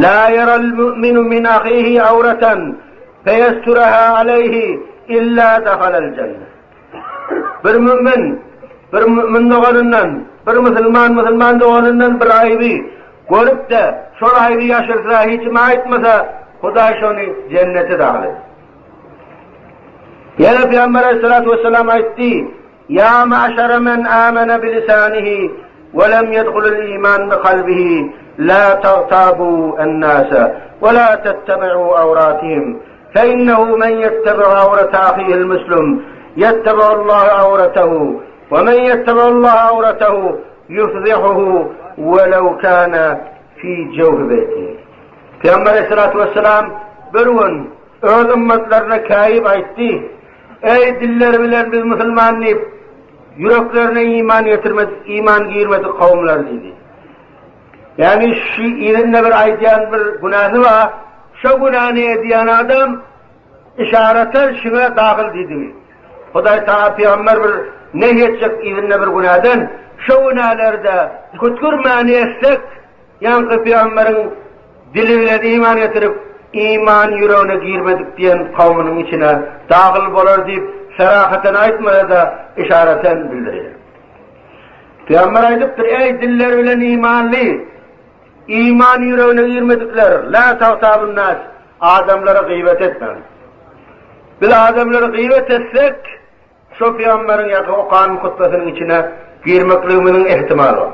La yaral mu'minu min ahihi awratan feyesturaha aleyhi illa dahalal jenne. Bir mümin bir mümin doganyndan, bir musulman musulman doganyndan bir aýby görüp-de, şol aýby ýaşyrsa, hiç kime aýtmasa, Hudaý şony jennete dahyl eder. Ýene Pygamber aleyhissalatu vesselam aýtdy, Ýa ma'şara men amene bilisanihi we lem ýedhulul iman bikalbihi la tagtabu en-nase we la tettebi'u awratihim fe innehu men ýettebi'u awrata ahihil müslim ýettebi'ullaha awratehu we men ýettebi'ullaha awratehu ýufzihuhu welew kana fi jewfi beýtihi. Pygamber aleyhissalatu vesselam bir gün öz ymmatlaryna käýip aýtdy, Eý, dilleri bilen biz musulman diýip, ýüreklerine iman getirmedik, iman girmedik kowumlar diýdi. Ýagny şu ýerinde bir aýdýan bir günäsi bar, şo günäni edýän adam yşaratan şuňa dahyl diýdigi. Hudaý Taala pygamber bir nehy etjek yzynda bir günäden, şo günälerde kütkürmäni etsek, Ýaňky pygamberiň dili bilen iman getirip, iman ýüregine girmedik diýen kowmunyň içine dahyl bolar diýip, serahaten aýtmasa-da, yşaraten bildirýär. Pygamber aýdypdyr, Eý, dilleri bilen imanly, iman ýüregine girmedikler, la tagtabun-nas, adamlara gybat etmäň. Biz adamlara gybat etsek, Şo pygamberiň ýa-da okan hutbasynyň içine girmekligimiziň ähtimaly bar.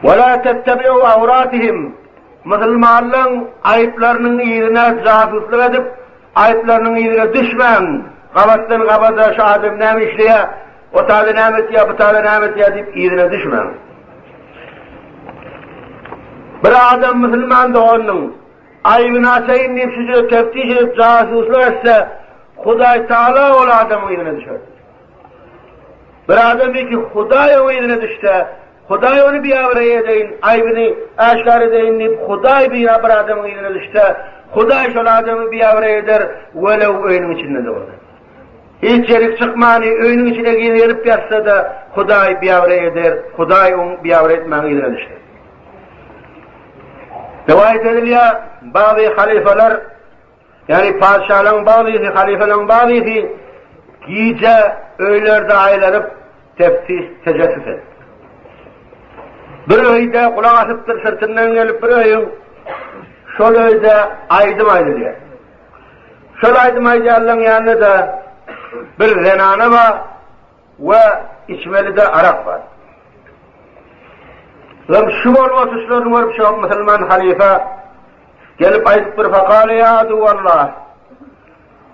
Ve la tettebi'u awratihim Musulmanlaryň aýyplarynyň yzyna jasuslyk edip, aýyplarynyň yzyna düşmäň. Gabatdan gabada şu adam näme işleýär, o taýda näme etýär, bu taýda näme etýär diýip yzyna düşmäň. Bir adam musulman doganynyň Aýybyny açaýyn diýip şüjre teftiş edip jasuslyk etse, Hudaý Taala ol adamyň yzyna düşer. Bir adam ki Hudaý oň yzyna düşse, Hudaý ony biabraý edeýin, aýbyny äşgär edeýin diýip Hudaý bir adamyň yzyna düşse, Hudaý şol adamy biabraý eder, welew öýüniň içinde-de bolsa. Hiç ýerik çykmany öýüniň içine gizlenip ýatsa-da Hudaý biabraý eder, Hudaý oň biabraý etmäň yzyna düşer. Rowaýat edilýär, bagzy halyfalar, ýagny patyşalaryň bagzysy, halyfalaryň bagzysy gije öýlerde aýlanyp teftiş, tejessüs edip. Bir öýde gulak asypdyr, syrtyndan gelip bir öýüň şol öýde aýdym aýdylýar. Şol aýdym aýdýanlaryň ýanynda-da bir zenana bar. We içmeli-de arak bar. Lam şu bolup oturyşlaryny görüp şo musulman halyfa gelip aýdypdyr, Fakale ýa aduwallah,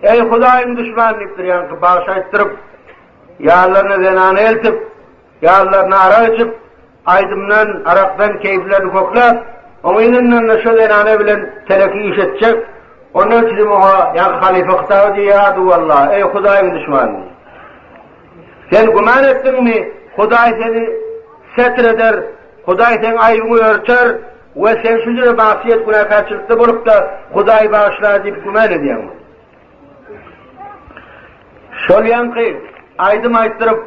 Eý Hudaýyň duşmany diýipdir, ýaňky bagşy aýtdyryp, ýanlaryna zenany eltip, ýanlaryna arak içip, aýdymdan, arakdan keýplerini kökläp, oň yzyndan-da şo zenana bilen teleki iş etjek, ondan çürim oňa ýaňky halyfa hytap edýär, Ýa aduwallah, eý Hudaýyň duşmany diýip. Sen güman etdiňmi, Hudaý seni setr eder, Hudaý seň aýbyňy örter we sen şu jüre magsyýet günäkärçilikde bolup-da, Hudaý bagyşlar diýip güman edýäňmi? Şol ýaňky aýdym aýtdyryp,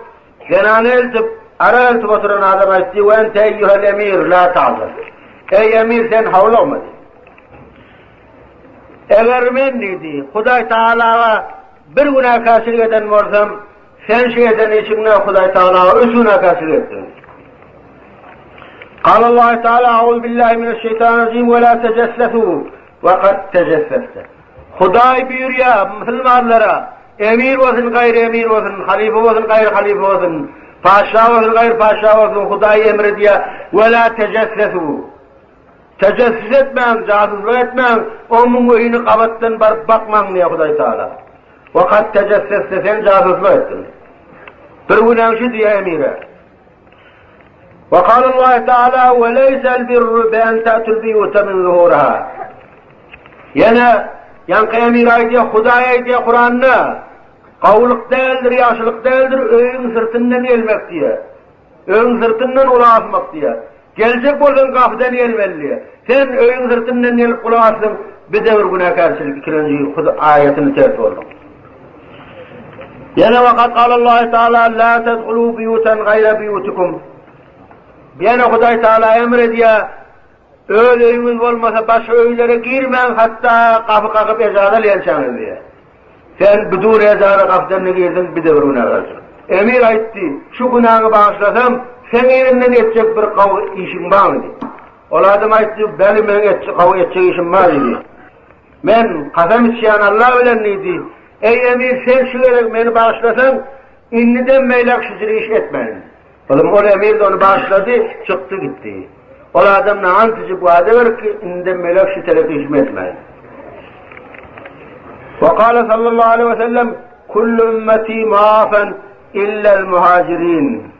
zenany eltip, arak eltip oturan adam aýtdy, We ente eýýuhel emir, la ta'zan. Eý emir, sen howlugma diýdi. Eger men diýdi, Hudaý Tagalaga Bir günäkärçilik eden bolsam, sen şu eden işiňde Hudaý Tagalaga üç günäkärçilik etdiň. Galallahu Teala Auz billahi mineşşeýtanirrajim we la tejessesû we kad tejesseste. Hudaý buýurýar musulmanlara, emir bolsun, gaýry emir bolsun, halyfa bolsun, gaýry halyfa bolsun, patyşa bolsun, gaýry patyşa bolsun, Hudaý emr edýär, we la tejessesû. Tejessüs etmäň, jasuslyk etmäň, onuň öýüni gabatdan baryp bakmaň diýýär Hudaý Tagala. We kad tejesseste sen jasuslyk etdiň. Bir günäň şu diýýär emire. We kalallahu Teala we leýsel birru bi en ta'tul biýuta min zuhuriha. Ýene ýaňky emir aýdýar, Hudaý aýdýar Kuranda, gowulyk däldir, ýagşylyk däldir öýüň syrtyndan gelmek diýýär. Öýüň syrtyndan gulak asmak diýýär. Geljek bolsaň gapydan gelmeli diýýär. Sen öýüň syrtyndan gelip gulak assaň, bir-de bir günäkärçilik, ikilenji Hud aýatyny ters bolduň. Ýene we kad galallahu taala la tedhulu buýutan gaýra buýutikum. Ýene Hudaý Taala emr edýär, öz öýüňiz bolmasa başga öýlere girmäň, hatda gapy kakyp ejaza alýançaňyz diýýär. Sen bidun ezana gapdan girdiň, bir-de bir günä galçyň. Emir aýtdy, Şu günäňi bagyşlasam, seň yzyňdan etjek bir gowy işiň barmy? diýdi. Ol adam aýtdy, Beli, meň etjek gowy etjek işim bar diýdi. Men kasam içýän Alla bilen diýdi, Eý emir, sen şu gezek meni bagyşlasaň, indiden beýläk şu jüre iş etmerin. Olam ol emir-de ony bagyşlady, çykdy gitdi. Ol adam ant içip wada berip ki, indiden beýläk şu telek işimi etmäýin. Ve kâle sallallahu aleyhi ve sellem, Kullu ümmeti muafen illel muhacirin.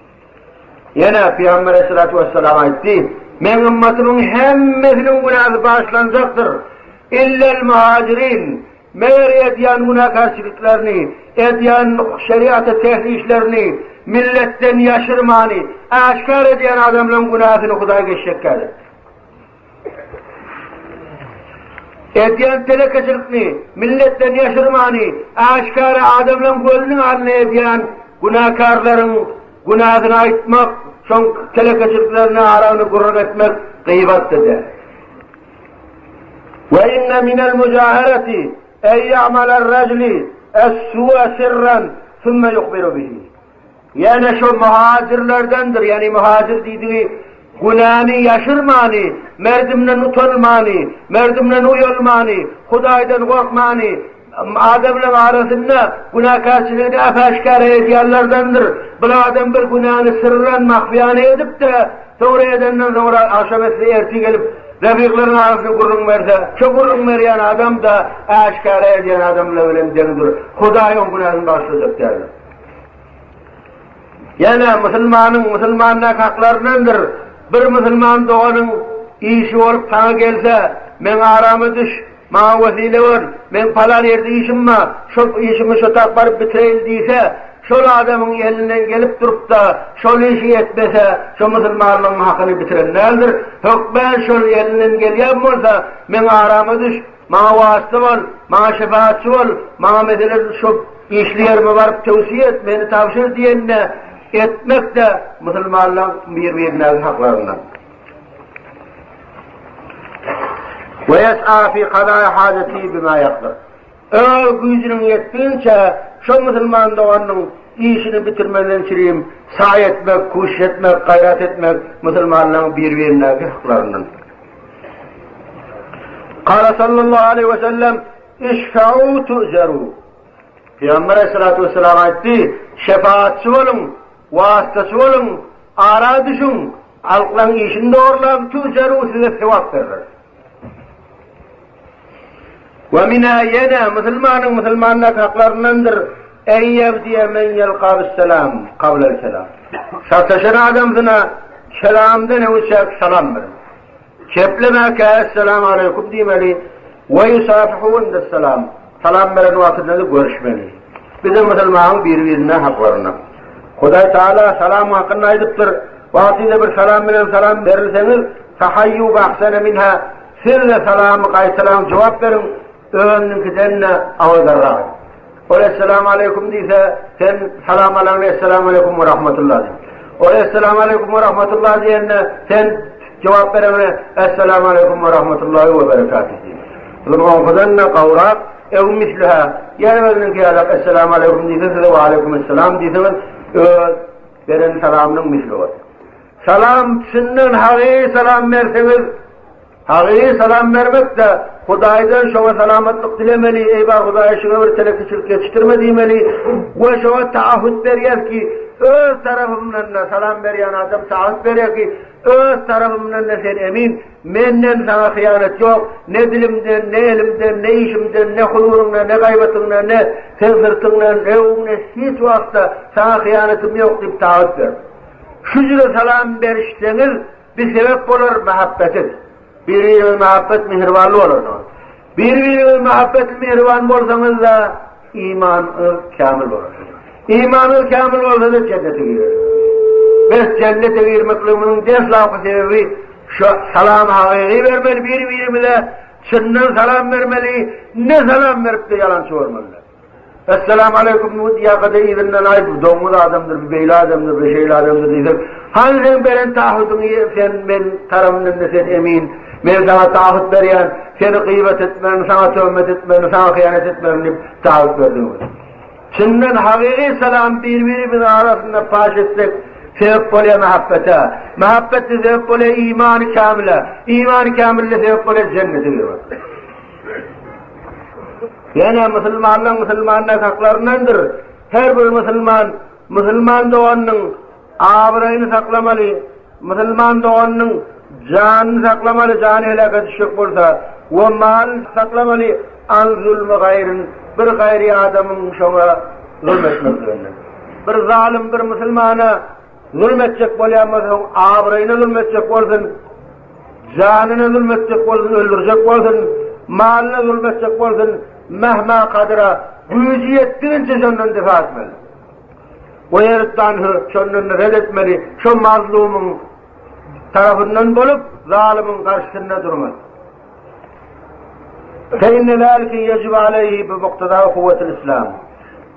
Ýene Pygamber aleyhissalatu vesselam aýtdy, Meň ümmetimiň hemmesiniň günäsi bagyşlanjakdyr. Illel muhacirin. Meger edýän günäkärçiliklerini, edýän şeriata ters işlerini milletden ýaşyrmany, äşgär edýän adamlaryň günäsini Hudaý geçjekkädir. Edýän telekeçilikini milletden ýaşyrmany, äşgäre adamlaryň gözüniň alnynda edýän günäkärleriň günäsini aýtmak, şoň telekeçiliklerini aragyny gürrüň etmek gybatdyr. Ve inne minel mücahereti en ya'melel rejuli es-su'a sirran sümme yuhbiru bihi. Ýene şo muhajirlerdendir, ýagny muhajir diýdigi günäni ýaşyrmany, merdimden utanmany, merdimden uýalmany, Hudaýdan gorkmany, adamlaryň arasynda günäkärçiligini äp-äşgär edýänlerdendir. Bir adam bir günäni syrran, mahfiýana edip-de, soňra edenden soňra agşam etse ertir gelip refikleriň arasynda gürrüň berse, şo gürrüň berýän adam-da äşgäre edýän adamlar bilen deňdir. Hudaý oň günäsini bagyşlajak däldir. Ýene musulmanyň musulmandaky haklaryndandyr, bir musulman doganyň işi bolup saňa gelse, meň arama düş, maňa wesile bol, meň palan ýerde işim bar, şol işimi şo tak baryp bitireýin diýse, şol adamyň elinden gelip durup-da, şol işi etmese, şo musulmanlygyň hakyny bitiren däldir. Hökmän şol elinden gelýän bolsa, meň arama düş, Maňa wasyta bol, maňa şefagatçy bol, maňa meselen şu işli ýerime baryp tewsiýe et, meni tabşyr diýende etmek-de musulmanlaryň bir-birindäki haklaryndan. We ýes'a fi kaza'i hajatihi bima ýakdir. Öz güýjüniň ýetdigiçe şo musulman doganynyň işini bitirmezden çürim saý etmek, kuşuş etmek, gaýrat etmek musulmanlaryň bir-birindäki haklaryndan. Kala sallallahu aleyhi ve sellem, Işfe'u tu'zeru. Pygamber aleyhissalatu vesselam aýtdy, Şefaatçy boluň, wasytaçy boluň, ara düşüň, halklaň işini dogrulaň, tujaru size sewap berler. We minha ýene musulmanyň musulmandaky haklaryndandyr, en ýebdiýe men ýelka bisselam kablel kelam. Sataşan adamsyna kelamdan öňçäk salam bermeli. Keplemäkä Esselamu aleýkum diýmeli, we ýusafihu indesselam, salam beren wagtynda-da görüşmeli. Bize musulmanyň biri-birine haklarynda. Hudaý Taala salam hakynda aýdypdyr, Wagtynda bir salam bilen salam berilseňiz, fahaýýu bi ahsene minha, siz-de salamy gaýtalaň jogap beriň, özüniňkiden-de awadarrak. Ol Esselamu aleýkum diýse, sen salam alaňda Esselamu aleýkum we rahmetullah diý. Ol Esselamu aleýkum we rahmetullah diýende, sen jogap bereňde Esselamu aleýkum we rahmetullahi we berekatuh diý. Oňkudan-da gowrak, ew misliha, ýene özüniňki ýalak Esselamu aleýkum diýse, siz-de we aleýkum esselam diýseňiz, öz beren salamynyň misli bolar. Salam çyndan hakyky salam berseňiz, Hakyky salam bermek-de, Hudaýdan şoňa salamatlyk dilemeli, Eý bar Hudaý şuňa bir telekeçilik ýetişdirme diýmeli we şoňa taahhüt berýär ki, öz tarapymdan-da salam berýän adam taahhüt berýär ki, öz tarapymdan-da sen emin, menden saňa hyýanat ýok, ne dilimden, ne elimden, ne işimden, ne huzuryňda, ne gaýbatyňda, ne seň syrtyňdan, ne öňüňde hiç wagtda saňa hyýanatym ýok diýip taahhüt ber. Şu jüre salam berişseňiz, Bir sebäp bolar mähabbetiz. Bir-biriňiz mähabbet mähribanly bolarsyňyz. Bir-biriňiz mähabbetli mähriban bolsaňyz-da imanyňyz kämil bolar. Imanyňyz kämil bolsa-da jennete girersiňiz. Bes jennete girmekligimiziň deslapky sebebi şu salam hakyky bermeli bir-birimize, çyndan salam bermeli, ne salam berip-de ýalançy bolmaly. Esselamu aleýkum bu diýýärkä-de yzyndan aý bu doňuz adamdyr, bu beýle adamdyr, bu şeýle adamdyr diýsek, hany seň beren taahhudyňy sen men tarapymdan-da sen emin, men saňa taahhut berýän, seni gyýbat etmerin, saňa töhmet etmerin, saňa hyýanat etmerin diýip taahhut berdiňiz. Çyndan hakyky salam bir-birimiziň arasynda paş etsek, sebäp bolýar mähabbete. Mähabbet-de sebäp bolýar imany kämile. Imany kämil-de sebäp bolýar jennete girmek. Ýene musulmanlaryň musulmanlar haklaryndandyr. Her bir musulman musulman doganynyň abraýyny saklamaly, musulman doganynyň janyny saklamaly, jany heläke düşjek bolsa, we malyny saklamaly, an zulmy gaýryn, bir gaýry adamyň şoňa zulm etmekliginden. Bir zalym bir musulmana zulm etjek bolýan bolsa, abraýyna zulm etjek bolsun, Janyna zulm etjek bolsun, öldürjek bolsun, malyna zulm etjek bolsun, mähmä kadyra, güýji ýetdiginçe şondan difa etmeli. We ýerutdanhu, şondan red etmeli, şo mazlumyň tarapyndan bolup, zalymyň garşysynda durmaly. Fe inne zalike yejibu aleyhi bi muktada uhuvvetil islam.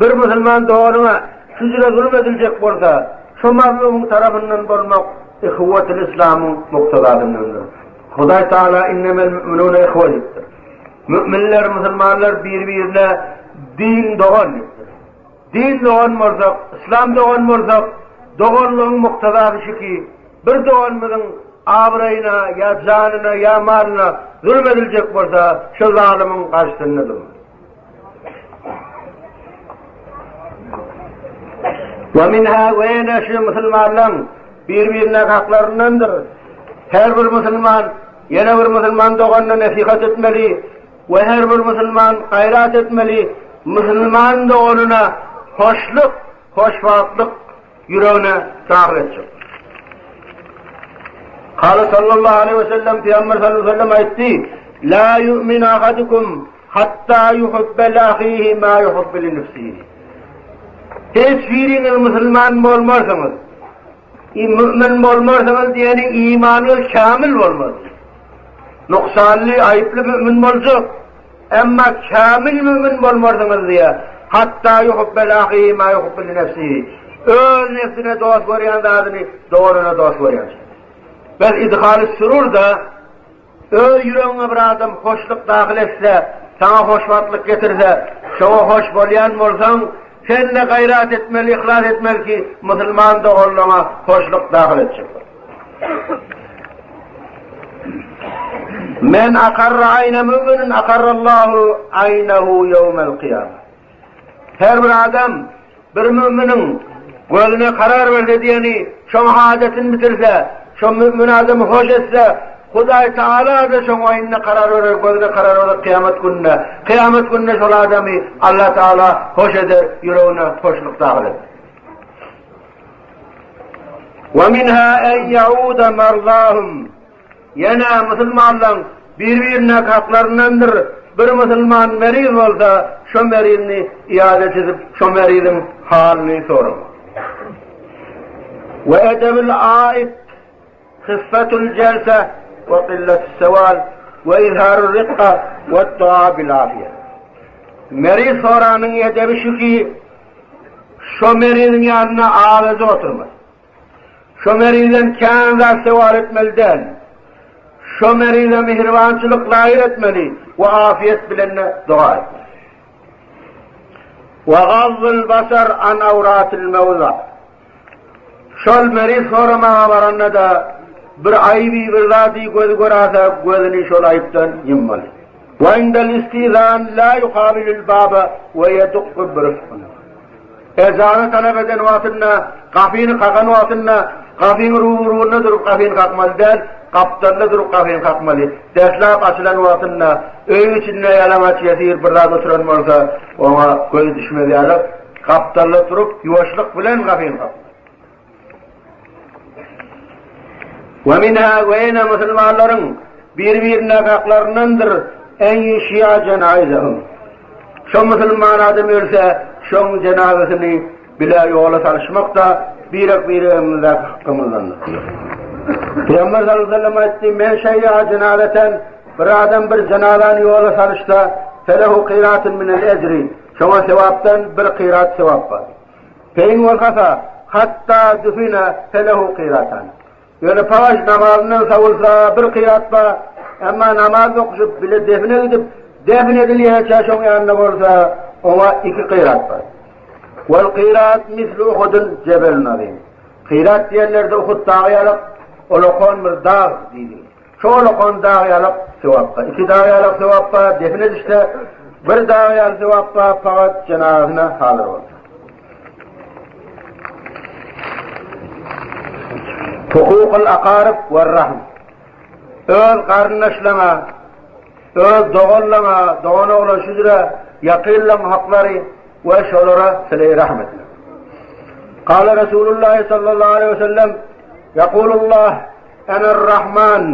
Bir musulman doganyňa şu jüre zulum ediljek bolsa, şo mazlumyň tarapyndan bolmak Ihwetil Islamyň muktadasyndandyr. Hudaý Taala innemel müminune ihwe diýipdir. Müminler, musulmanlar bir-birine din dogan diýipdir. Din dogan bolsak, Islam dogan bolsak, doganlygyň muktadasy şu ki, bir doganymyzyň abraýyna ýa janyna ýa malyna zulum ediljek bolsa, şo zalymyň garşysynda durmaly. We minha we ýene şu musulmanlaň bir-birine haklaryndandyr. Her bir musulman ýene bir musulman doganyna nesihat etmeli we her bir musulman gaýrat etmeli musulman doganyna hoşluk, hoşwagtlyk ýüregine dahyl etjek. Kala sallallahu aleyhi ve sellem Peygamber sallallahu aleyhi ve sellem aýtdy: La yu'min ahadukum Hatda yuhubbe li ahihi ma yuhubbe li nefsihi. Hiç biriňiz musulman bolmarsyňyz. Mümin bolmarsyňyz diýeni imanyňyz kämil bolmaz. Nuksanly, aýyply mümin boljak. Emma kämil mümin bolmarsyňyz diýä. Hatda yuhubbe li ahihi ma yuhubbe li nefsihi. Öz nefsine dost görýän zadyny doganyna dost görýänçä. Bes idhaly sürur-da Öz ýüregiňe bir adam hoşluk dahyl etse, saňa hoşwagtlyk getirse, şoňa hoş bolýan bolsaň, sen-de gaýrat etmeli, yhlas etmeli ki, musulman doganlaryňa hoşluk dahyl etjek bol. Men akarra aýna müminin akarrallahu aýnahu ýewmel kyýama. Her bir adam bir müminiň gözüne karar berse diýeni, şoň hajatyny bitirse, şo mümin adamy hoş etse, Hudaý Tagala-da şoň oýnuna karar berer, gözüne karar berer kyýamat gününde. Kyýamat gününde şol adamy Allah Tagala hoş eder, ýüregine hoşluk dahyl eder. Wa minha en yauda marzahum. Ýene musulmanlaň bir-birine haklaryndandyr, bir musulman meriz bolsa, şo merizini iýadet edip, şo meriziň halyny soramak. We edebül aid hyffetul jelse we qilletus sewal we izharur rikka we dua bil afiýe. Meriz soranyň edebi şu ki, şo meriziň ýanynda azyja oturmaly. Şo merizden kän zat sowal etmeli däl. Şo merize mähribançylyk zahyr etmeli we afiýet bilen-de doga etmeli. Wa gazzul basar an awratil mewza. Şol meriz soramaga baranda-da bir aýby, bir zady gözi görase gözüni şol aýypdan ýummaly. Wa indel istizan la yukabilul baba we yedukku birifkun. Ejaza talap eden wagtynda, gapyny kakan wagtynda, gapyň ruburunda durup gapyny kakmaly däl, gapdalda durup gapyny kakmaly. Deslap açylan wagtynda, öýüň içinde ýalaňaç ýesir bir zat oturan bolsa, oňa gözi düşmez ýaly, gapdalda durup, ýuwaşlyk bilen gapyny kakmaly. We minha we ýene musulmanlaryň bir-birine haklaryndandyr en ýuşýa jenaizehum. Şo musulman adam ölse, şoň jenazesini bile ýola salyşmak-da birek-biregimizdäki hakkymyzdandyr. Pygamber sallallahu aleyhi ve sellem aýtdy, Men şeýýa jenazeten bir adam bir jenazany ýola salyşsa, felehu kyratun minel ejri, şoňa sewapdan bir kyrat sewap bar. Peýin bolsasa, hatda düfine felehu kyratan. Ýöne paş namazyndan sowulsa bir kyrat bar, emma namaz okuşyp bile define gidip, defin edilýänçä şoň ýanynda bolsa, oňa iki kyrat bar. Wal kyrat mislu Uhudun jebelun azim. Kyrat diýenlerde Uhud dagy ýalyk, olakan bir dag diýdi. Şol okan dag ýalyk sogap bar. Iki dag ýalyk sogap bar, defin edişde bir dag ýaly sogap bar, fakat jenazasyna hazyr bolsa. Hukukul akaryp we rahm. Öz garyndaşlaňa, öz doganlaňa, dogan oglan şüjre, ýakynlaň haklary we şolara sileý rahm etmek. Kala Resulullah sallallahu aleyhi ve sellem, Yakulullah Ener-Rahman,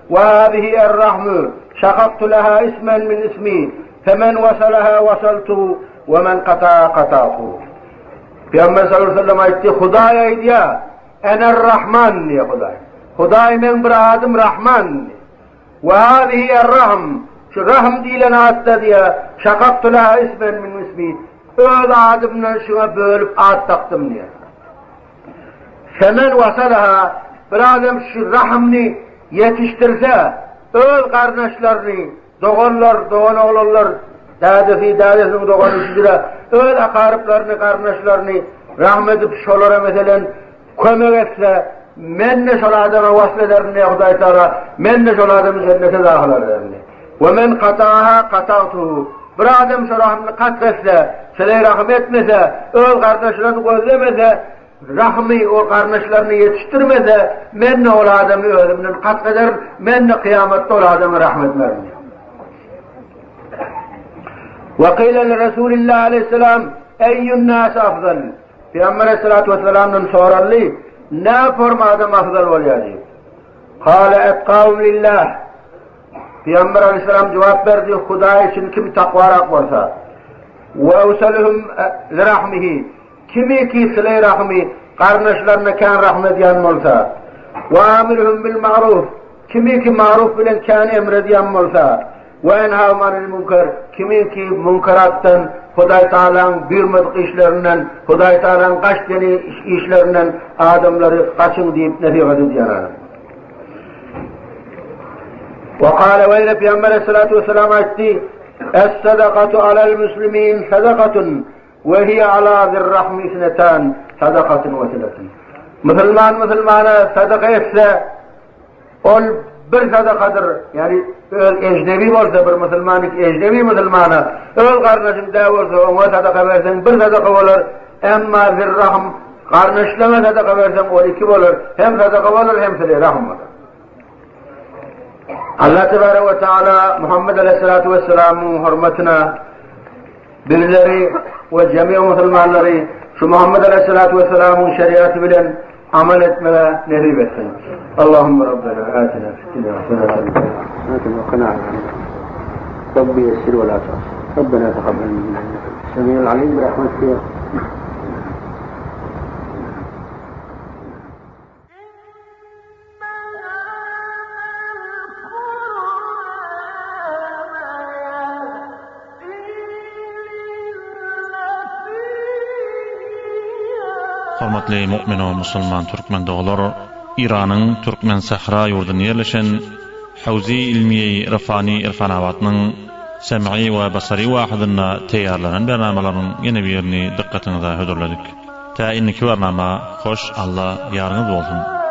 we hazihi er-Rahmu, şakaktu leha ismen min ismi, femen wasalaha wasaltuhu, we men kataha katatuhu. Pygamber sallallahu aleyhi ve sellem aýtdy, Hudaý aýdýar, Ener-Rahman diýýär Hudaý. Hudaý meň bir adym Rahman. We hazihi er-Rahm, şu Rahm diýlen atda diýýär, şakaktu leha ismen min ismi, öz adymdan şuňa bölüp at dakdym diýýär. Femen wasalaha, bir adam şu rahymny ýetişdirse, öz garyndaşlaryny, doganlar, doganoglanlar, dädesi, dädesiniň dogany şüjre, öz akaryplaryny, garyndaşlaryny rahm edip, şolara meselen kömek etse, men-de şol adama wasl ederin diýýär Hudaý Tagala, men-de şol adamy jennete dahyl ederin. We men kataha katagtuhu. Bir adam şu rahymny katg etse, sileý rahym etmese, öz gardaşlaryny gözlemese, rahymy o gardaşlaryny ýetişdirmese, men-de ol adamy özümden katg ederin, men-de kyýamatda ol adama rahm etmerin. We qila li Resulillah aleyhisselam, Eýýun nas afzal? Pygamber aleyhissalatu vesselamdan soraldy, Nä forma adam afzal bolýar diýip. Kale etkaum lillah. Pygamber aleyhisselam jogap berdi, Hudaý üçin kim takwarak bolsa, we ewseluhum li rahmihi, kimi ki sile rahmi, garyndaşlaryna kän rahm edýän bolsa, we amiruhum bil ma'ruf, kimi ki ma'ruf bilen kän emr edýän bolsa, we enhahum anil münker, kimi ki münkeratdan, Hudaý Tagalaň buýurmadyk işlerinden, Hudaý Tagalaň gaç diýen işlerinden adamlary gaçyň diýip nesihat edýän adam. We kale we ýene Pygamber aleyhissalatu vesselam aýtdy, Es-sadakatu alal muslimin sadakatun we hiýe ala zirrahmi isnetan sadakatun we silatun. Musulman musulmana sadaka etse, ol bir sadakadyr. Ýagny öz ejnebi bolsa bir musulman ejnebi musulmana öz garyndaşyň däl bolsa oňa sadaka berseň bir sadaka bolar. Emma zirrahym garyndaşlaryňa sadaka berseň ol iki bolar. Hem sadaka bolar hem sile rahym bolar. Allah Tebarek we Teala Muhammed Aleyhissalatu vesselamyň hormatyna bizleri we jemi musulmanlary şu Muhammed Aleyhissalatu vesselamyň şeriaty bilen amal etmege nesip etsin. Allahumma Rabbena atina fid dunya hasenatan ve qina Rabbi yessir ve la tu'assir. Rabbena taqabbal minna innaka semiul alim bi rahmetika. Hormatly mu'min we musulman türkmen doganlar, Iranyň Türkmen sähra ýurdunda ýerleşen Hawzi Ilmiýeýi Irfani Irfanabatnyň Sem'i we Basary wahydynda teýýarlanan bernamalaryň ýene birini dykgatyňyza hödürledik. Tä indiki bernama hoş Alla ýaryňyz bolsun!